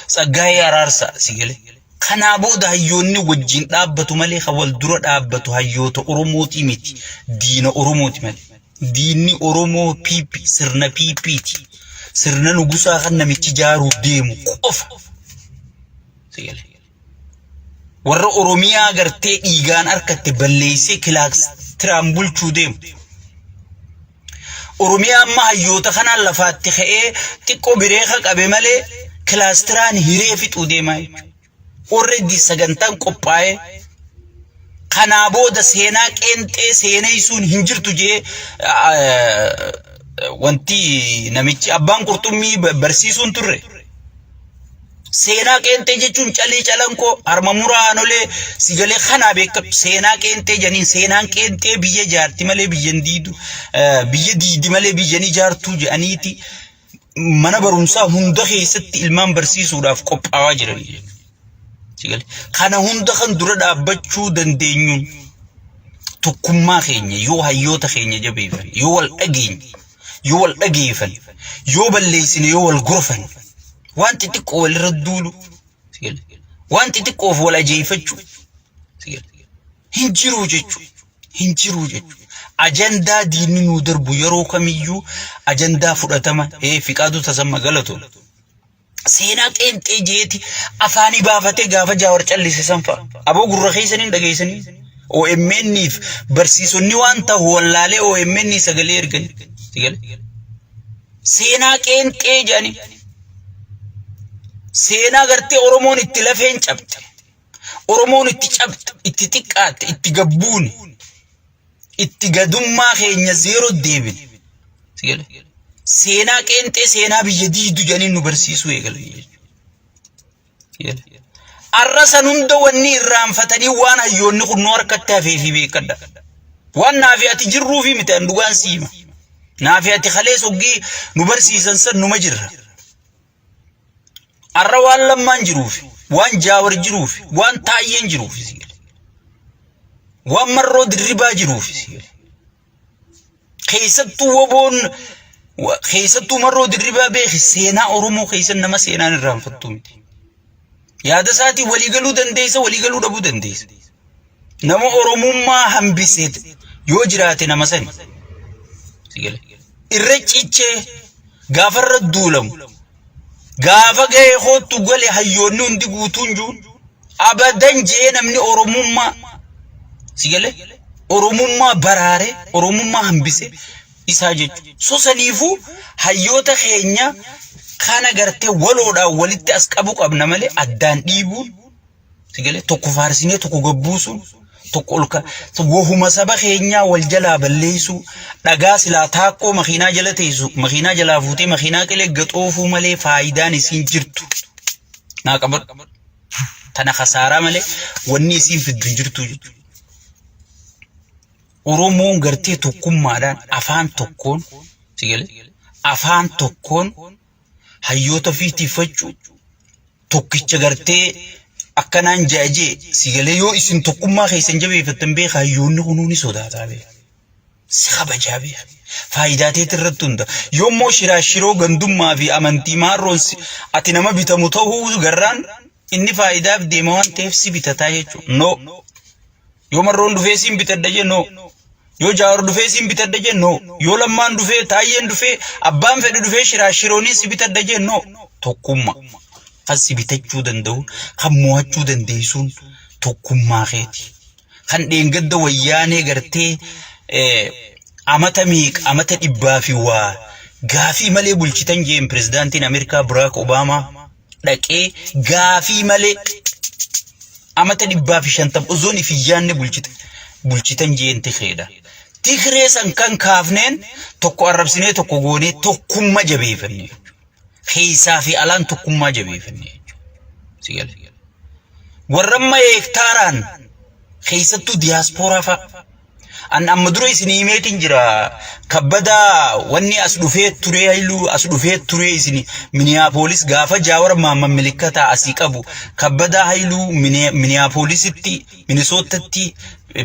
Tsaggaayee Araarsaa si gale. Kanaa booda hayyoonni wajjin dhaabbatu malee kan wal dura dhaabbatu hayyoota Oromooti miti. Diina Oromooti malee. Diinni Oromoo PP, sirna PPti. Sirna nugusaa kan namichi ijaaruuf deemu qofa. Si gale. Warra Oromiyaa gartee dhiigaan harkatte balleessee kilaastiraan bulchuu deemu. Oromiyaa amma hayyoota kanaan lafaatti ka'ee xiqqoo bireeka qabe malee kilaastiraan hiree fixuu deemaa jechuudha. Already sagantaan qophaa'ee kanaa booda seenaa qeenxee seeneessuun hin jirtu jee wanti namichi abbaan qurxummii barsiisuun turre. Seenaa qeenxee jechuun calii calanqoo harma muraa aanolee sigalee kanaa beekatu seenaa qeenxee jedhaniin. Seenaan qeenxee biyya ijaarti malee biyya hin diidu, biyya diidi malee biyya hin ijaartuu jedhaniiti mana barumsaa hunda keessatti ilmaan barsiisuudhaaf qophaa'aa jiran. Sigalee kana hunda kan dura dhaabbachuu dandeenyuun tokkummaa keenya yoo hayyoota keenya jabeeffan, yoo wal dhageenye, yoo wal dhageeffan, yoo balleessine, yoo wal gorfan, waan xixiqqoo walirra duulu, waan xixiqqoof wal ajeeffachuu hin jiru jechuudha. Hin jiru jechuudha. Ajandaa diinni nuu darbu yeroo kamiyyuu ajandaa fudhatama ee Fiqaaduu Tasamma galatu. Seenaa qeenxee jeeti afaanii baafatee gaafa Jaawar callise san fa'a. Aboo gurra keessanii hin dhageessanii. OMN'if barsiisonni waan ta'u wallaalee OMN sagalee erganii. Seenaa qeenxee jedhanii. Seenaa gartee Oromoon itti lafeen cabxe. Oromoon itti cabxe, itti xiqqaatte, itti gabbuune, itti gadummaa keenya zeeroo deebine. Seenaa qeenxee seenaa biyya diidu jedhanii nu barsiisuu eegalan jechuudha. Arra san hunda wanni irraanfatanii waan hayyoonni kun nu harkatti hafeefi beekadha. Waan naafi ati jirruufi miti, an dhugaan siima. Naafi ati kalees hoggii nu barsiisan san numa jirra. Arra waan Lammaan jiruufi, waan Jaawar jiruufi, waan Taayyeen jiruufi, waan Marroo Dirribaa jiruufi. Keessattuu woboon, keessattuu Marroo Dirribaa beeki, seenaa Oromoo keessa nama seenaan irraanfattu miti. Yaada isaatiin waliigaluu dandeessa, waliigaluu dhabuu dandeessa. Nama Oromummaa hambisee yoo jiraate nama sani. Irra cichee gaafa irra duulamu, gaafa gahee koottu gale hayyoonni hundi guutuun jiru abadan jee namni Oromummaa si galee Oromummaa baraare, Oromummaa hambise isaa jechuudha. So saniifuu hayyoota keenya kana gartee waloodhaan walitti as qabu qabna malee addaan dhiibuun, si galee, tokko faarsinee tokko gabbuusuun, tokko ol wahuma saba keenyaa wal jalaa balleessuu, dhagaa silaa taakkoo makiinaa jala teessu makiinaa jalaa fuutee makiinaa qilee gaxoofuu malee faayidaan isiin jirtu naa qabadhu. Tana kasaaraa malee wanni isiin fiddu hin jirtu jechuudha. Oromoon gartee tokkummaadhaan afaan tokkoon, si galee, afaan tokkoon hayyoota ofii tiffachuu tokkicha gartee akkanaan ja'ajee, si galee, yoo isin tokkummaa keessan jabeeffattan beeka hayyoonni kunuu ni sodaataa beeka. Si kabajaa beeka. Faayidaa teeti irratti hunda. Yoommoo shiraa shiroo gandummaa fi amantii maarroon ati nama bitamu ta'uu garraan inni faayidaaf deema waan ta'eef si bitataa jechuudha. No. Yoo Marroon dhufee siin bitadha jee, no. Yoo Jaawar dhufee siin bitadha jee, no. Yoo Lammaan dhufee, Taayyeen dhufee, abbaan fedhe dhufee shiraa shirooniin si bitadha jee, no. Tokkummaa. Kan si bitachuu danda'u, kan mo'achuu dandeessuun tokkummaa keeti. Kan dheengadda wayyaanee gartee amata meeqa, amata dhibbaa fi waa gaafii malee bulchitan jeen pirezidaantiin Ameerikaa Baraak Obaamaa. dhaqee gaafii malee amata 150 osoon if hin yaanne bulchite bulchitan jeen tikreedha. Tikree san kan kaafneen tokko arrabsinee tokko goonee tokkumma jabeeffanne jechuudha. Keessaa fi alaan tokkummaa jabeeffanne jechuudha. Si gale. Warra amma heektaaraan keessattuu diyaaspooraa fa'a. An amma dura isin himeetiin jira. Kabbadaa wanni as dhufee turee Hayluu as dhufee turee isin Miniyaapolis gaafa Jaawar Maamman milikkataa asii qabu. Kabbadaa Hayluu Miniyaapolisitti Minisoottatti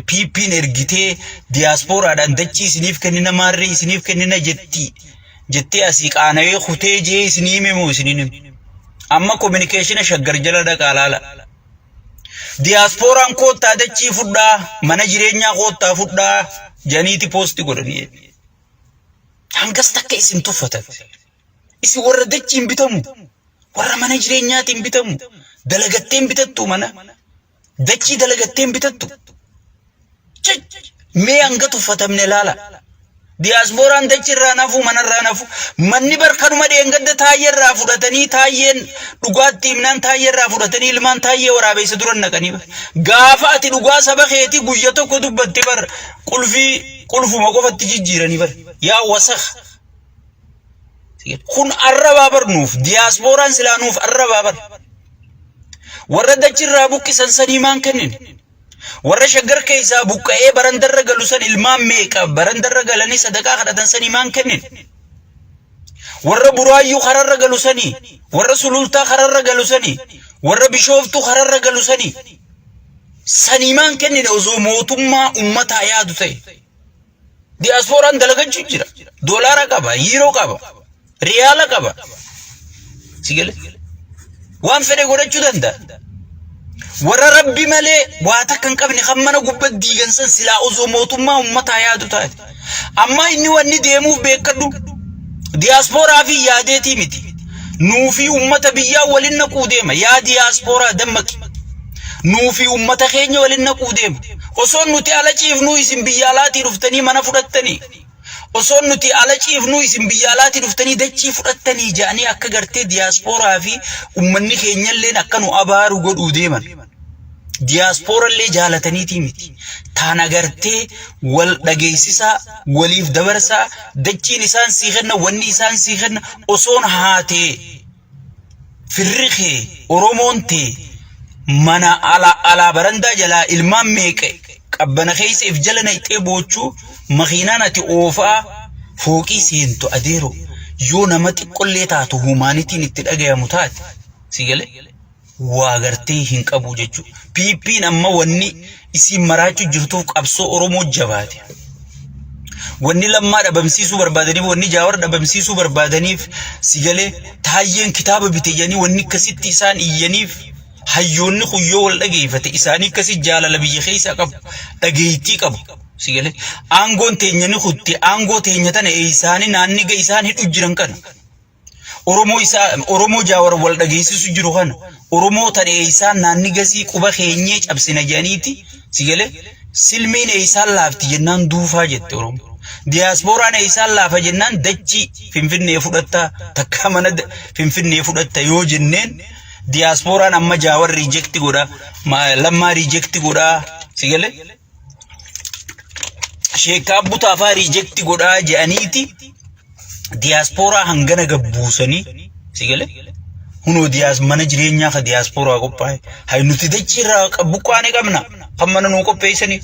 PP'n ergitee diyaaspooraadhaan dachii isiniif kennina maarree isiniif kennina jetti jettee asii qaana'ee kutee jee isinii hime moo isiniin hime. Amma kominikeeshina shaggar jala dhaqaa laala. Diyaaspooraan koottaa dachii fudhaa, mana jireenyaa koottaa fudhaa janiiti poosti godhanii. Hangas takka isin tuffatan. Isin warra dachiin bitamu, warra mana jireenyaatiin bitamu, dalagatteen bitattu mana, dachii dalagatteen bitattu. Mee hanga tuffatamne laala. Diyaaspooraan dachi irraa nafu mana irraa nafu manni bar kanuma dheengadda taayyee irraa fudhatanii taayyeen dhugaatti himnaan taayyee irraa fudhatanii ilmaan taayyee waraabeessa duran naqanii bar. Gaafa ati dhugaa saba keetii guyya tokko dubbatte bar qulfii qulfuma qofatti jijjiiranii bar. Yaa wasakh. Kun arrabaa bar nuuf diyaaspooraan silaa nuuf arrabaa bar. Warra dachi irraa buqqisan sanii maan kennine? Warra shaggar keessaa buqqa'ee barandarra galu san ilmaan meeqa barandarra galanii sadaqaa kadhatan sanii maan kennin? Warra buraayyuu kararra galu sanii, warra sulultaa kararra galu sanii, warra bishooftuu kararra galu sanii sanii maan kennine osoo mootummaa ummataa yaadu ta'e? Diyaaspooraan dalagachuu jira. Doolaara qaba, yiiroo qaba, riyaala qaba. Si gale? Waan fedhe godhachuu danda'a. Warra rabbi malee waa takka hin qabne kan mana gubbaa diigan san silaa osoo mootummaa ummataa yaadu taate. Amma inni wanni deemuuf beekadhu. Diyaaspooraa fi yaadeetii miti. Nuufi ummata biyyaa waliin naquu deema. Yaa diyaaspooraa dammaqi. Nuufi ummata keenya waliin naquu deema. Osoo nuti ala ciifnuu isin biyya alaatii dhuftanii mana fudhattanii. Osoo nuti ala ciifnuu isin biyya alaatii dhuftanii dachii fudhattanii jedhanii akka gartee diyaaspooraa fi ummanni keenyalleen akka nu abaaru godhuu deeman. Diyaasporallee jaalataniitii miti. Taana gartee wal dhageessisaa, waliif dabarsaa, dachiin isaan sii kenna, wanni isaan sii kenna osoon haatee firri kee Oromoon tee mana alaa alaa barandaa jalaa ilmaan meeqa qabbana keessa if jala naqxee boochuu makiinaan ati oofaa fooqii seentu adeero yoo nama xiqqollee taatu humaanitiin itti dhagayamu taate si galee waa gartee hin qabu jechuudha. PPn amma wanni isiin maraachuu jirtuuf qabsoo Oromoo jabaate. Wanni lammaa dhabamsiisuu barbaadaniif, wanni jaawar dhabamsiisuu barbaadaniif si galee taayyeen kitaaba bite jedhanii wanni akkasitti isaan iyyaniif hayyoonni kun yoo wal dhageeffate isaanii akkasi jaalala biyya keessaa qabu dhageettii qabu. Si galee aangoon teenya ni kutti aangoo teenya tana isaanii naanniga isaan hidhu jiran kana. Oromoo isaa Oromoo Jaawar wal dhageessisu jiru kana Oromoo tan eeysaan naanni gasii quba keenyee cabsina jedhaniiti si galee silmiin eeysaan laafti jennaan duufaa jette Oromoo. Diyaaspooraan eeysaan laafa jennaan dachii Finfinnee fudhatta takkaa mana Finfinnee fudhatta yoo jenneen diyaaspooraan amma Jaawar riijekti godha lammaa riijekti godha si galee sheekkaa butaafaa riijekti godhaa jedhaniiti diyaaspooraa hangana gabbuusanii si galee hunoo diyaas mana jireenyaa ka diyaaspooraa qophaa'e hay nuti dachii irraa buqqaane qabna kan mana nuu qopheessanii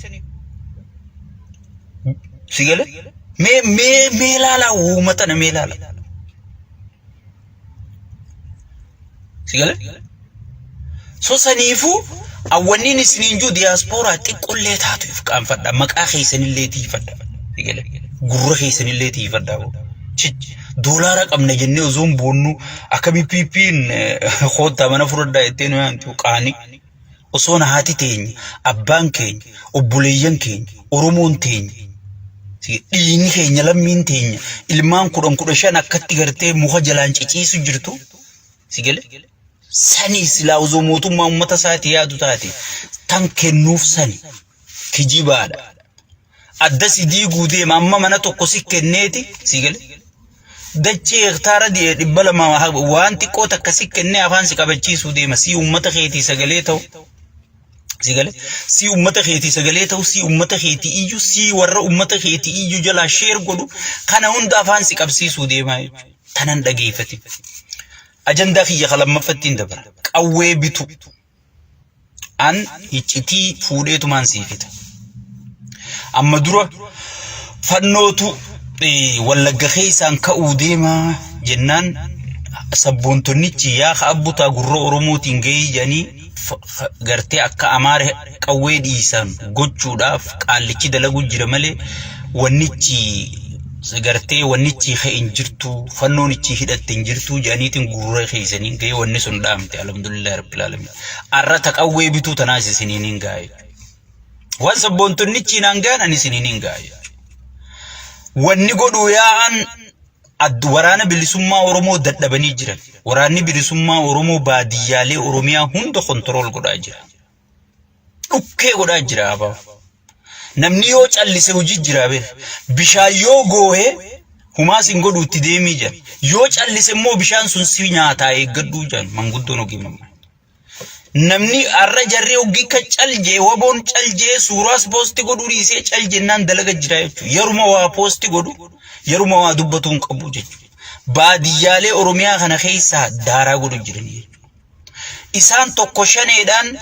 si galee mee mee mee laalaa uuma tana mee laala Si galee? So saniifuu awwanniin isiniin jiru diyaaspooraa xiqqollee taatu if qaanfadha. Maqaa keessanillee tiifadha. Si galee? Gurra keessanillee tiifadha. Chich doolaara qabna jennee osoo hin boonnu akka BPP'n koottaa mana fudhadhaa jettee nu yaamtu qaanii. Osoo na haati teenya, abbaan keenya, obboleeyyan keenya, Oromoon teenya, dhiigni keenya lammiin teenya ilmaan 10 15 akkatti gartee muka jalaan ciciisu jirtu si gale sani silaa osoo mootummaa uummata isaati yaadu taate tan kennuuf sani kijibaadha. Adda si diiguu deema amma mana tokko si kenneeti si gale. Dachee hektaara 200 waan xiqqoo takka si kennee afaan si qabachiisuu deema. Si uummata keetii sagalee ta'u. Si galee si uummata keetii sagalee ta'u, si uummata keetii iyyuu, si warra uummata keetii iyyuu jalaa sheer godhu kana hunda afaan si qabsiisuu deema jechuudha. Tanan dhageeffate. Ajandaa kiyya ka lammaffattiin dabra. Qawwee bitu. An iccitii fuudheetumaan sii fida. Amma dura fannootu Wallagga keessaan ka'uu deema jennaan sabboontonnichi yaa ka abbutaa gurra Oromootiin gahii jedhanii gartee akka Amaara qawwee dhiisan gochuudhaaf qaallichi dalagu jira malee wannichi gartee wannichi ka'e hin jirtu, fannoon ichi hidhatte hin jirtu jedhaniitiin gurra keessaniin gahee wanni sun dhaamte, alhamdulillah rabbil alamin. Arra ta qawwee bituu tanaas isiniin hin gaa'e. Waan sabboontonni naan gahan ani isiniin hin gaa'e. Wanni godhuu yaa'an waraana bilisummaa Oromoo dadhabanii jiran. Waraanni bilisummaa Oromoo baadiyyaalee Oromiyaa hunda control godhaa jira. Dhukkee godhaa jira abaa. Namni yoo callise hojii jira beek. Bishaan yoo goohee humaas hin godhu itti deemii jira. Yoo callise immoo bishaan sun si nyaataa eeggadhuu jedhan manguddoon ogimammaa. Namni har'a jarri hoggii ka cal jee waboon cal jee suuraas post godhuu dhiisee cal jennaan dalaga jira jechuudha. Yeruma waa post godhu yeruma waa dubbatu hin qabu jechuudha. Baadiyyaalee Oromiyaa kana keessaa daaraa godhu jiran jechuudha. Isaan tokko shaneedhaan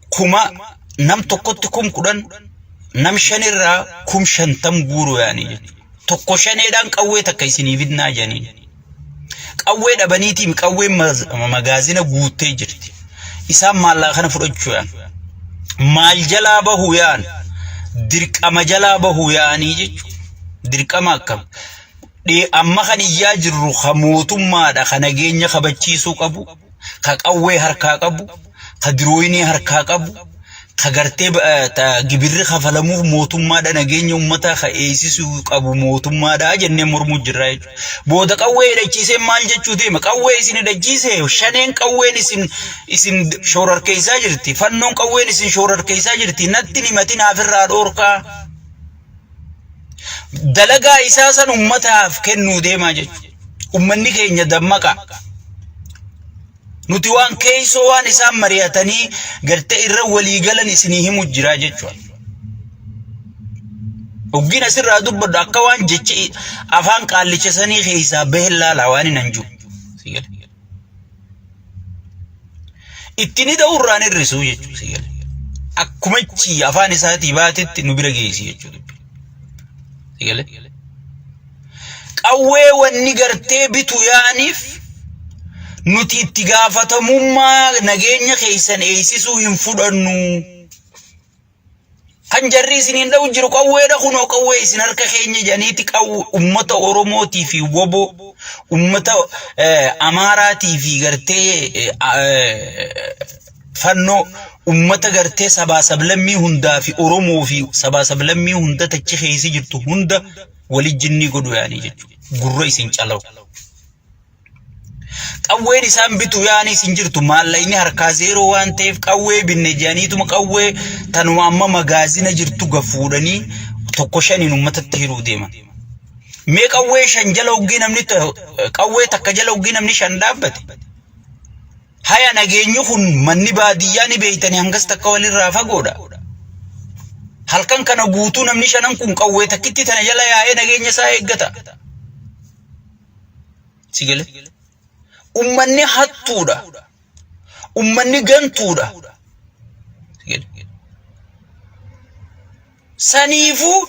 kuma nam tokkotti 10,000, nam shanirraa 50,000 guuruu yaanii jechuudha. Tokko shaneedhaan qawwee takka isinii bitnaa jedhanii. Qawwee dhabaniitiin qawween magaazina guuttee jirti. Isaan maallaqa kana fudhachuu yaa'an. Maal jalaa bahuu yaa'an? Dirqama jalaa bahuu yaa'anii jechuudha. Dirqama akkam? Amma kan iyyaa jirru ka mootummaadha, ka nageenya kabachiisuu qabu, ka qawwee harkaa qabu, ka dirooyinii harkaa qabu, ka gartee gibirri kafalamuuf mootummaadha, nageenya uummataa ka eegsisuu qabu mootummaadha jennee mormuu jirra jechuudha. Booda qawwee hidhachiisee maal jechuu deema? Qawwee isin hidhachiise shaneen qawween isin shoorarkeessaa jirti. Fannoon qawween isin shoorarkeessaa jirti. Natti himatin hafirraa dhoorkaa. Dalagaa isaa san uummataaf kennuu deemaa jechuudha. Uummanni keenya dammaqa. Nuti waan keessoo waan isaan mari'atanii gartee irra walii galan isinii himu jira jechuudha. Oggiin asirraa dubbadhu akka waan jechi afaan qaallicha sanii keessaa bahe laalaa waan hin anju. Itti ni da'u irraan hir'isuu jechuudha. Akkumachi afaan isaatii baatetti nu bira geessi jechuudha. Qawwee wanni gartee bitu yaa'aniif nuti itti gaafatamummaa nageenya keessan eegsisuu hin fudhannu. Kan jarri isiniin dha'u jiru qawweedha, kunoo qawwee isin harka keenya jedhaniiti qawwe ummata Oromootii fi woboo ummata Amaaraatii fi gartee fannoo ummata gartee sabaa sablammii hundaa fi Oromoo fi sabaa sablammii hunda tachi keessa jirtu hunda walijjinnii godhu yaanii jechuudha. Gurra isin calawu. Qawween isaan bitu yaanii isin jirtu maallaqni harkaa zeeroo waan ta'eef qawwee binne jedhaniituma qawwee tanuma amma magaazina jirtu gafuudhanii tokko shaniin uummatatti hiruu deeman. Mee qawwee shan jala hoggii namni qawwee takka jala hoggii namni shan dhaabbate. Haya, nageenyi kun manni baadiyyaa ni beeytanii hangas takka walirraa fagoodha. Halkan kana guutuu namni shanan kun qawwee takkitti tana jala yaa'ee nageenya isaa eeggata. Si galee? Ummanni hattuudha. Ummanni gantuudha. Si galee? Saniifuu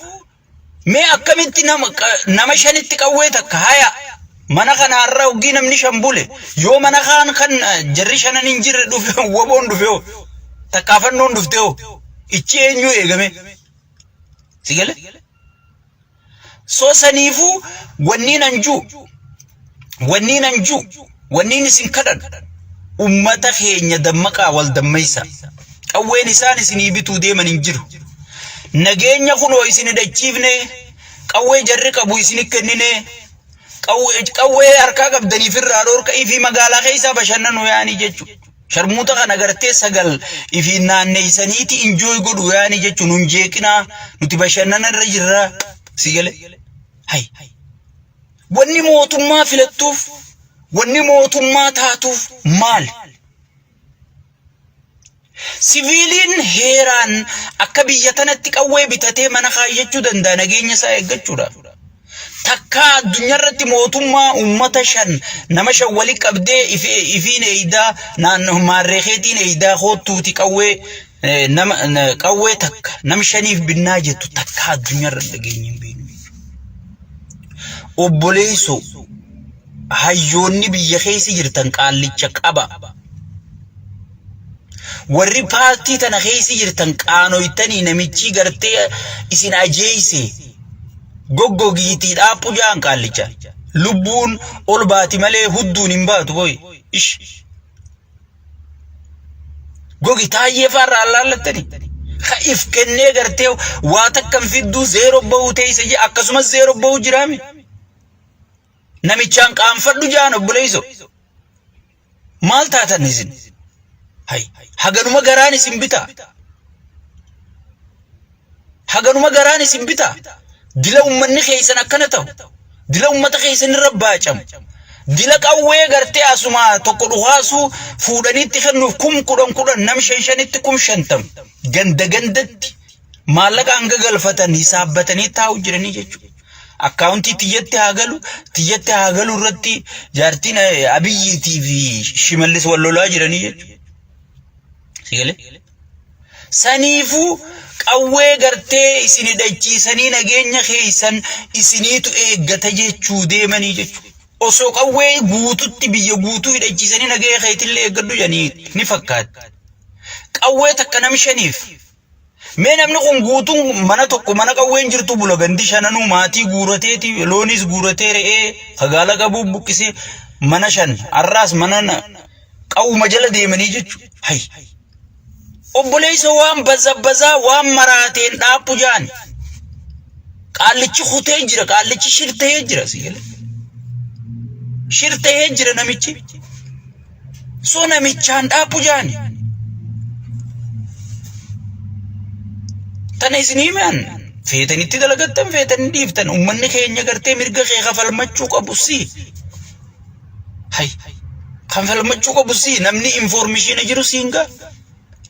mee akkamitti nama shanitti qawwee takka, haya mana kanaarra hoggii namni shan bule, yoo mana kaan kan jarri shanan hin jirre dhufe waboon dhufe hoo, takkaafannoon dhufte hoo, ichi eenyu eegame? Si galee? So saniifuu wanniin anjuu wanniin anjuu wanniin isin kadhadhu, ummata keenya dammaqaa, wal dammaysa. Qawween isaan isinii bituu deeman hin jiru. Nageenya kunoo isin hidhachiifne, qawwee jarri qabu isin kennine, qawwee harkaa qabdaniif irraa dhorka ifii magaalaa keessaa bashannanu yaanii jechuudha. Sharmuuta kana gartee sagal ifii naanneessaniiti enjoy godhu yaanii jechuun nun jeeqinaa, nuti bashannana irra jirra. Si galee? Hay. Wanni mootummaa filattuuf, wanni mootummaa taatuuf maali? Siviiliin heeraan akka biyya tanatti qawwee bitatee mana kaayyachuu danda'a nageenya isaa eeggachuudhaaf. Takkaa addunyaa irratti mootummaa uummata shan nama shan wali qabdee ifiin eeydaa naannoo maarree keetiin eeydaa koottuuti qawwee nama qawwee takka nam shaniif binnaa jettu takkaa addunyaa irra dhageenye hin beeknu. Obboleessoo hayyoonni biyya keessa jirtan qaallicha qaba. Warri paartii tana keessa jirtan qaanoytanii namichi gartee isin ajeeyse goggogiitii dhaaphu ja'an qaallicha. Lubbuun ol baati malee hudduun hin baatu boy. Ish. Gogi taayyee faarraa allaallattani. Ka if kennee gartee waa takka hin fidduu zeeroo bahuu teessa jee akkasumas zeeroo bahuu jiraame. Namichaan qaanfadhu ja'an obboleeyso. Maal taatan isin? Hay, haganuma garaan isin bitaa? Haganuma garaan isin bitaa? Dila ummanni keessan akkana ta'u. Dila ummata keessan irra baacamu. Dila qawwee gartee asuma tokko dhukaasuu fuudhaniitti kennuuf 10,000 10,000 nam shan shanitti 50,000 ganda gandatti maallaqa hanga galfatan hisaabbatanii taa'u jiranii jechuudha. Akkaawuntii tiyyatti haa galu, tiyyatti haa galu irratti jaartiin Abiyyiitii fi Shimallis wal lolaa jiranii jechuudha. Si galee? Saniifuu qawwee gartee isin hidhachiisanii nageenya keessan isiniitu eeggata jechuu deemanii jechuudha. Osoo qawwee guututti biyya guutuu hidhachiisanii nageenya keetillee eeggadhu jedhanii ni fakkaatti. Qawwee takka nam shaniif Mee namni kun guutuun mana tokko mana qawween jirtu bula gandi shananuu maatii guurateeti loonis guuratee re'ee kagaala qabuu buqqisee mana shan har'aas mana qawwuma jala deemanii jechuudha. Hay. Obboleessa waan bazabbazaa waan maraateen dhaaphu jaan. Qaallichi kutee jira qaallichi shirtahee jira si galee. Shirtahee jira namichi. So namichaan dhaabbu jaani. Tana isin himan feetanitti dalagattan feetanii dhiiftan ummanni keenya gartee mirga kee kafalmachuu qabu si. Hay kan falmachuu qabu si namni informishiina jiru siin gaa.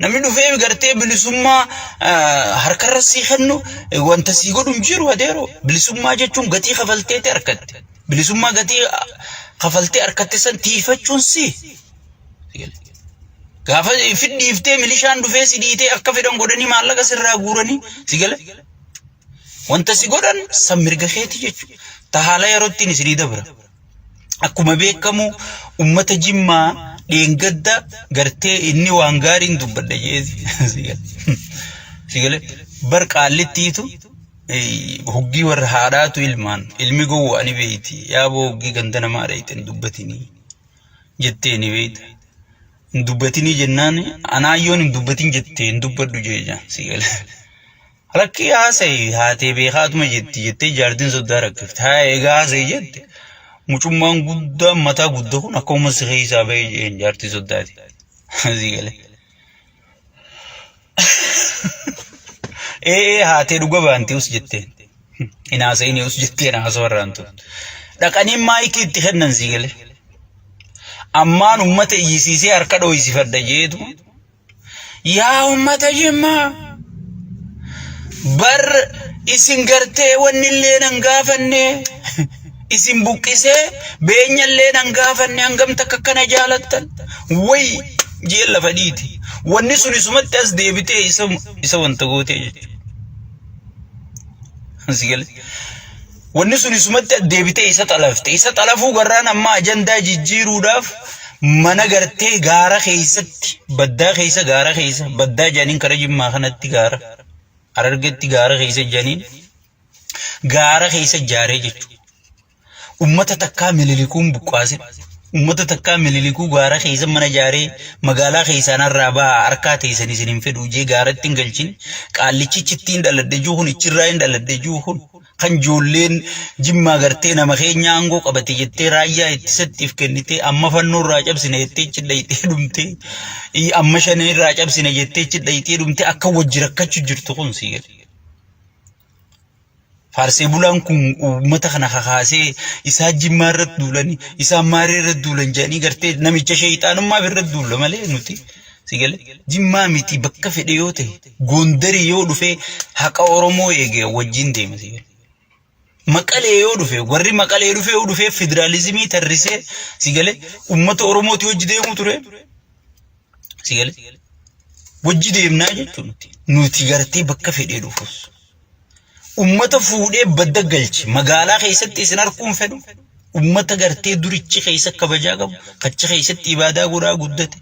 Namni dhufee gartee bilisummaa harkarra sii kennu wanta sii godhu hin jiru adeero. Bilisummaa jechuun gatii kafalteeti harkatte. Bilisummaa gatii kafaltee harkatte san tiifachuun si. Gaafa fidhiiftee milishaan dhufee si dhiitee akka fedhan godhanii maallaqa sirraa guuranii si gala. Wanta si godhan san mirga keeti jechuudha. Ta haala yerootti isinii dabra. Akkuma beekamu ummata Jimmaa dheengadda gartee inni waan gaariin dubbadha jeeti. Si gale bar qaallittiitu hoggii warra haadhaatu ilmaan ilmi gowwaa ni beeyti yaaboo hoggii ganda namaa dheeyte hin dubbatinii jettee ni beeyta. Hin dubbatinii jennaan anaayyoon hin dubbatin jettee hin dubbadhu jecha si gale. Lakkii haasa'i haatee beekaatuma jetti jettee jaartiin soddaa rakkifte. Haa egaa haasa'i jette. Mucummaan guddaan mataa guddaa kun akka uummata si keessaa ba'ee jeen jaartii soddaati. Asii galee. Ee ee haatee dhuga baanti us jetteen. Hin haasa'ini us jetteen haasawaa irraan turte. Dhaqanii maayikii itti kennan sii galee. Ammaan uummata iyyisiisee harka dhooysifadha jeetu. Yaa ummata Jimmaa bar isin gartee wanni illee nan gaafanne isin buqqisee beenya illee nan gaafanne hangam takka akkana jaalattan way jee lafa dhiiti wanni sun isumatti as deebitee isa isa wanta gootee jechuudha. Si galee? Wanni sun isumatti deebitee isa xalafte. Isa xalafuu garraan amma ajandaa jijjiiruudhaaf mana gartee gaara keessatti baddaa keessa gaara keessa baddaa jedhaniin kara jimmaa kanatti gaara harargetti gaara keessa jedhaniin gaara keessa ijaaree jechuudha. Ummata takkaa mililikuun buqqaase. Ummata takkaa mililikuu gaara keessa mana ijaaree magaalaa keessaan har'aa ba'a harkaa teessan isin hin fedhu jee gaaratti hin galchin qaallichichi ittiin dhaladhe juu kun ichirraa hin dhaladhe juu kun kan ijoolleen jimmaa gartee nama keenya aangoo qabate jettee raayyaa ittisattiif kennitee amma fannoo irraa cabsine jettee ichi dhayxee dhumtee amma shanee irraa cabsine jettee ichi dhayxee dhumtee akka wajji rakkachu jirtu kun sii gadi. Faarsee bulaan kun uummata kana kakaasee isaa jimmaa irratti duulanii isaa maaree irratti duulan jedhanii gartee namicha sheeyxaanummaaf irratti duulla malee nuti si galee jimmaa miti bakka fedhe yoo ta'e Gondarii yoo dhufee haqa Oromoo eege wajjin deema si galee. Maqalee yoo dhufe warri Maqalee dhufee yoo dhufee federaalizimii tarrisee si galee uummata Oromooti wajji deemuu ture si galee wajji deemnaa jechuun nuti nuti gartee bakka fedhee dhufus. Ummata fuudhee badda galche magaalaa keessatti isin arguun fedhu. Ummata gartee durichi keessa kabajaa qabu, kachi keessatti ibaadaa godhaa guddate.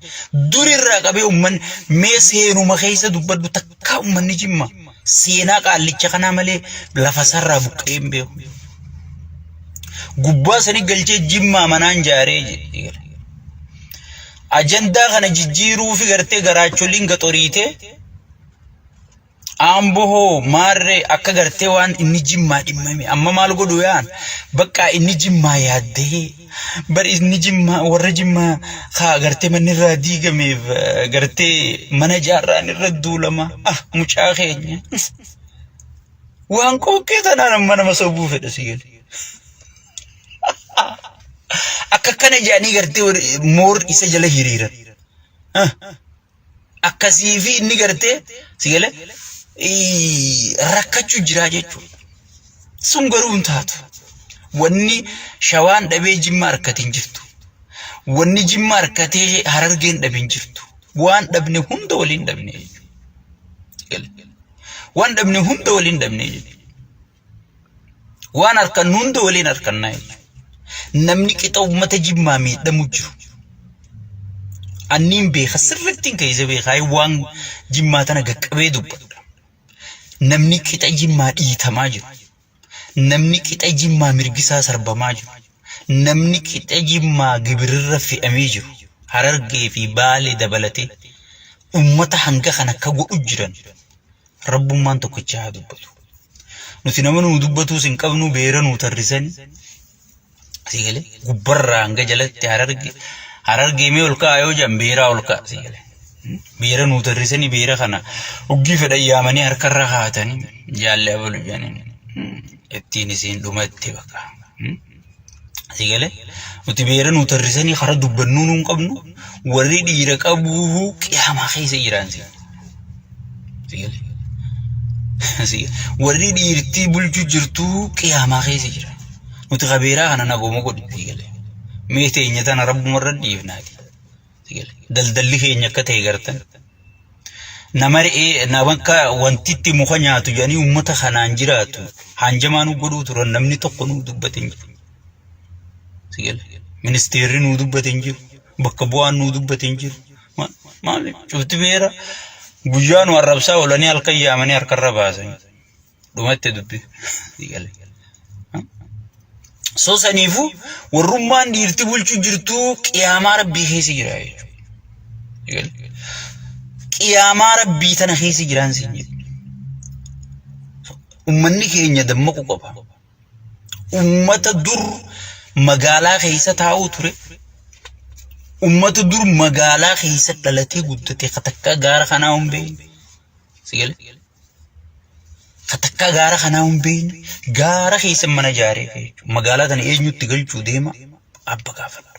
Durirraa qabee ummanni mee seenuma keessa dubbadhu takkaa ummanni jimma seenaa qaallicha kanaa malee lafa sarraa buqqa'ee hin beeku. Gubbaa sani galchee jimmaa manaan jaaree jedhe. Ajandaa kana jijjiiruu fi gartee garaacholiin gaxoriitee Ambo hoo maarree akka gartee waan inni jimmaa dhimmame amma maal godhu yaan bakka inni jimmaa yaaddee bar inni jimmaa warra jimmaa kaa gartee manni irraa diigameef gartee mana jaarraan irra duulama ah mucaa keenya waan qooqqee tanaan amma nama sobuu fedha si gale akka kana jedhanii gartee moor isa jala hiriiran. Ah. Akkasii fi inni gartee si galee rakkachuu jiraa jechuudha. Sun garuu hin taatu. Wanni shawaan dhabee jimma harkate hin jirtu. Wanni jimma harkatee harargeen dhabe hin jirtu. Waan dhabne hunda waliin dhabne jechuudha. Waan dhabne hunda waliin dhabne jechuudha. Waan harkannu hunda waliin harkannaa jechuudha. Namni qixa uummata jimmaa miidhamu jiru. Anniin beeka sirrittiin keessa beekaa waan jimmaa tana gaqqabee dubbadha. Namni qixa jimmaa dhiitamaa jiru. Namni qixa jimmaa mirgisaa sarbamaa jiru. Namni qixa jimmaa gibirirra fe'amee jiru. Harargee fi Baalee dabalatee uummata hanga kana akka godhu jiran Rabbummaan tokkicha haa dubbatu. Nuti nama nuu dubbatuus hin qabnu beera nuu tarrisani. Sii galee gubbarraa hanga jalatti hararge harargee mee ol ka'a yoo jedhan beeraa ol ka'a sii galee. Beera nuu tarrisani beera kana uggii fedhan yaamanii harkarra kaa'atanii jaalli abalu jedhanii ittiin isiin dhumatte bakka. Sii galee nuti beera nuu tarrisanii karaa dubbannuu nuun qabnu warri dhiira qabuu qiyaamaa keessa jiraan sii. Sii galee. Sii galee. Warri dhiirtii bulchu jirtuu qiyaamaa keessa jira. Nuti kabeeraa kana nagooma godhi sii galee. Mee teenya tana rabbumarra dhiifnaati. Sii galee. Daldalli keenya akka ta'e gartan. Nama re'ee nama akka wantitti muka nyaatu jedhanii uummata kanaan jiraatu hanjamaa nu godhuu turan namni tokko nu dubbate hin jiru. Si gala. Ministeerri nu dubbate hin jiru. Bakka bu'aan nu dubbate hin jiru. Maali cufti beera guyyaa nu arrabsaa oolanii halkan yaamanii harkarra baasan. Dhumatte dubbi. Si gala. So saniifuu warrummaan dhiirti bulchu jirtuu qiyaamaa rabbii keessa jira jechuudha. Qiyaamaa rabbii tana keessa jiraan siin jedhu. Uummanni keenya dammaqu qaba. Uummata dur magaalaa keessa taa'uu ture. Uummata dur magaalaa keessa dhalatee guddate katakka gaara kanaa hin beekne. Si galee? Ka takkaa gaara kanaa hin beekne gaara keessa mana ijaaree jechuudha. Magaalaa tana eenyutti galchuu deema abba gaafadhu.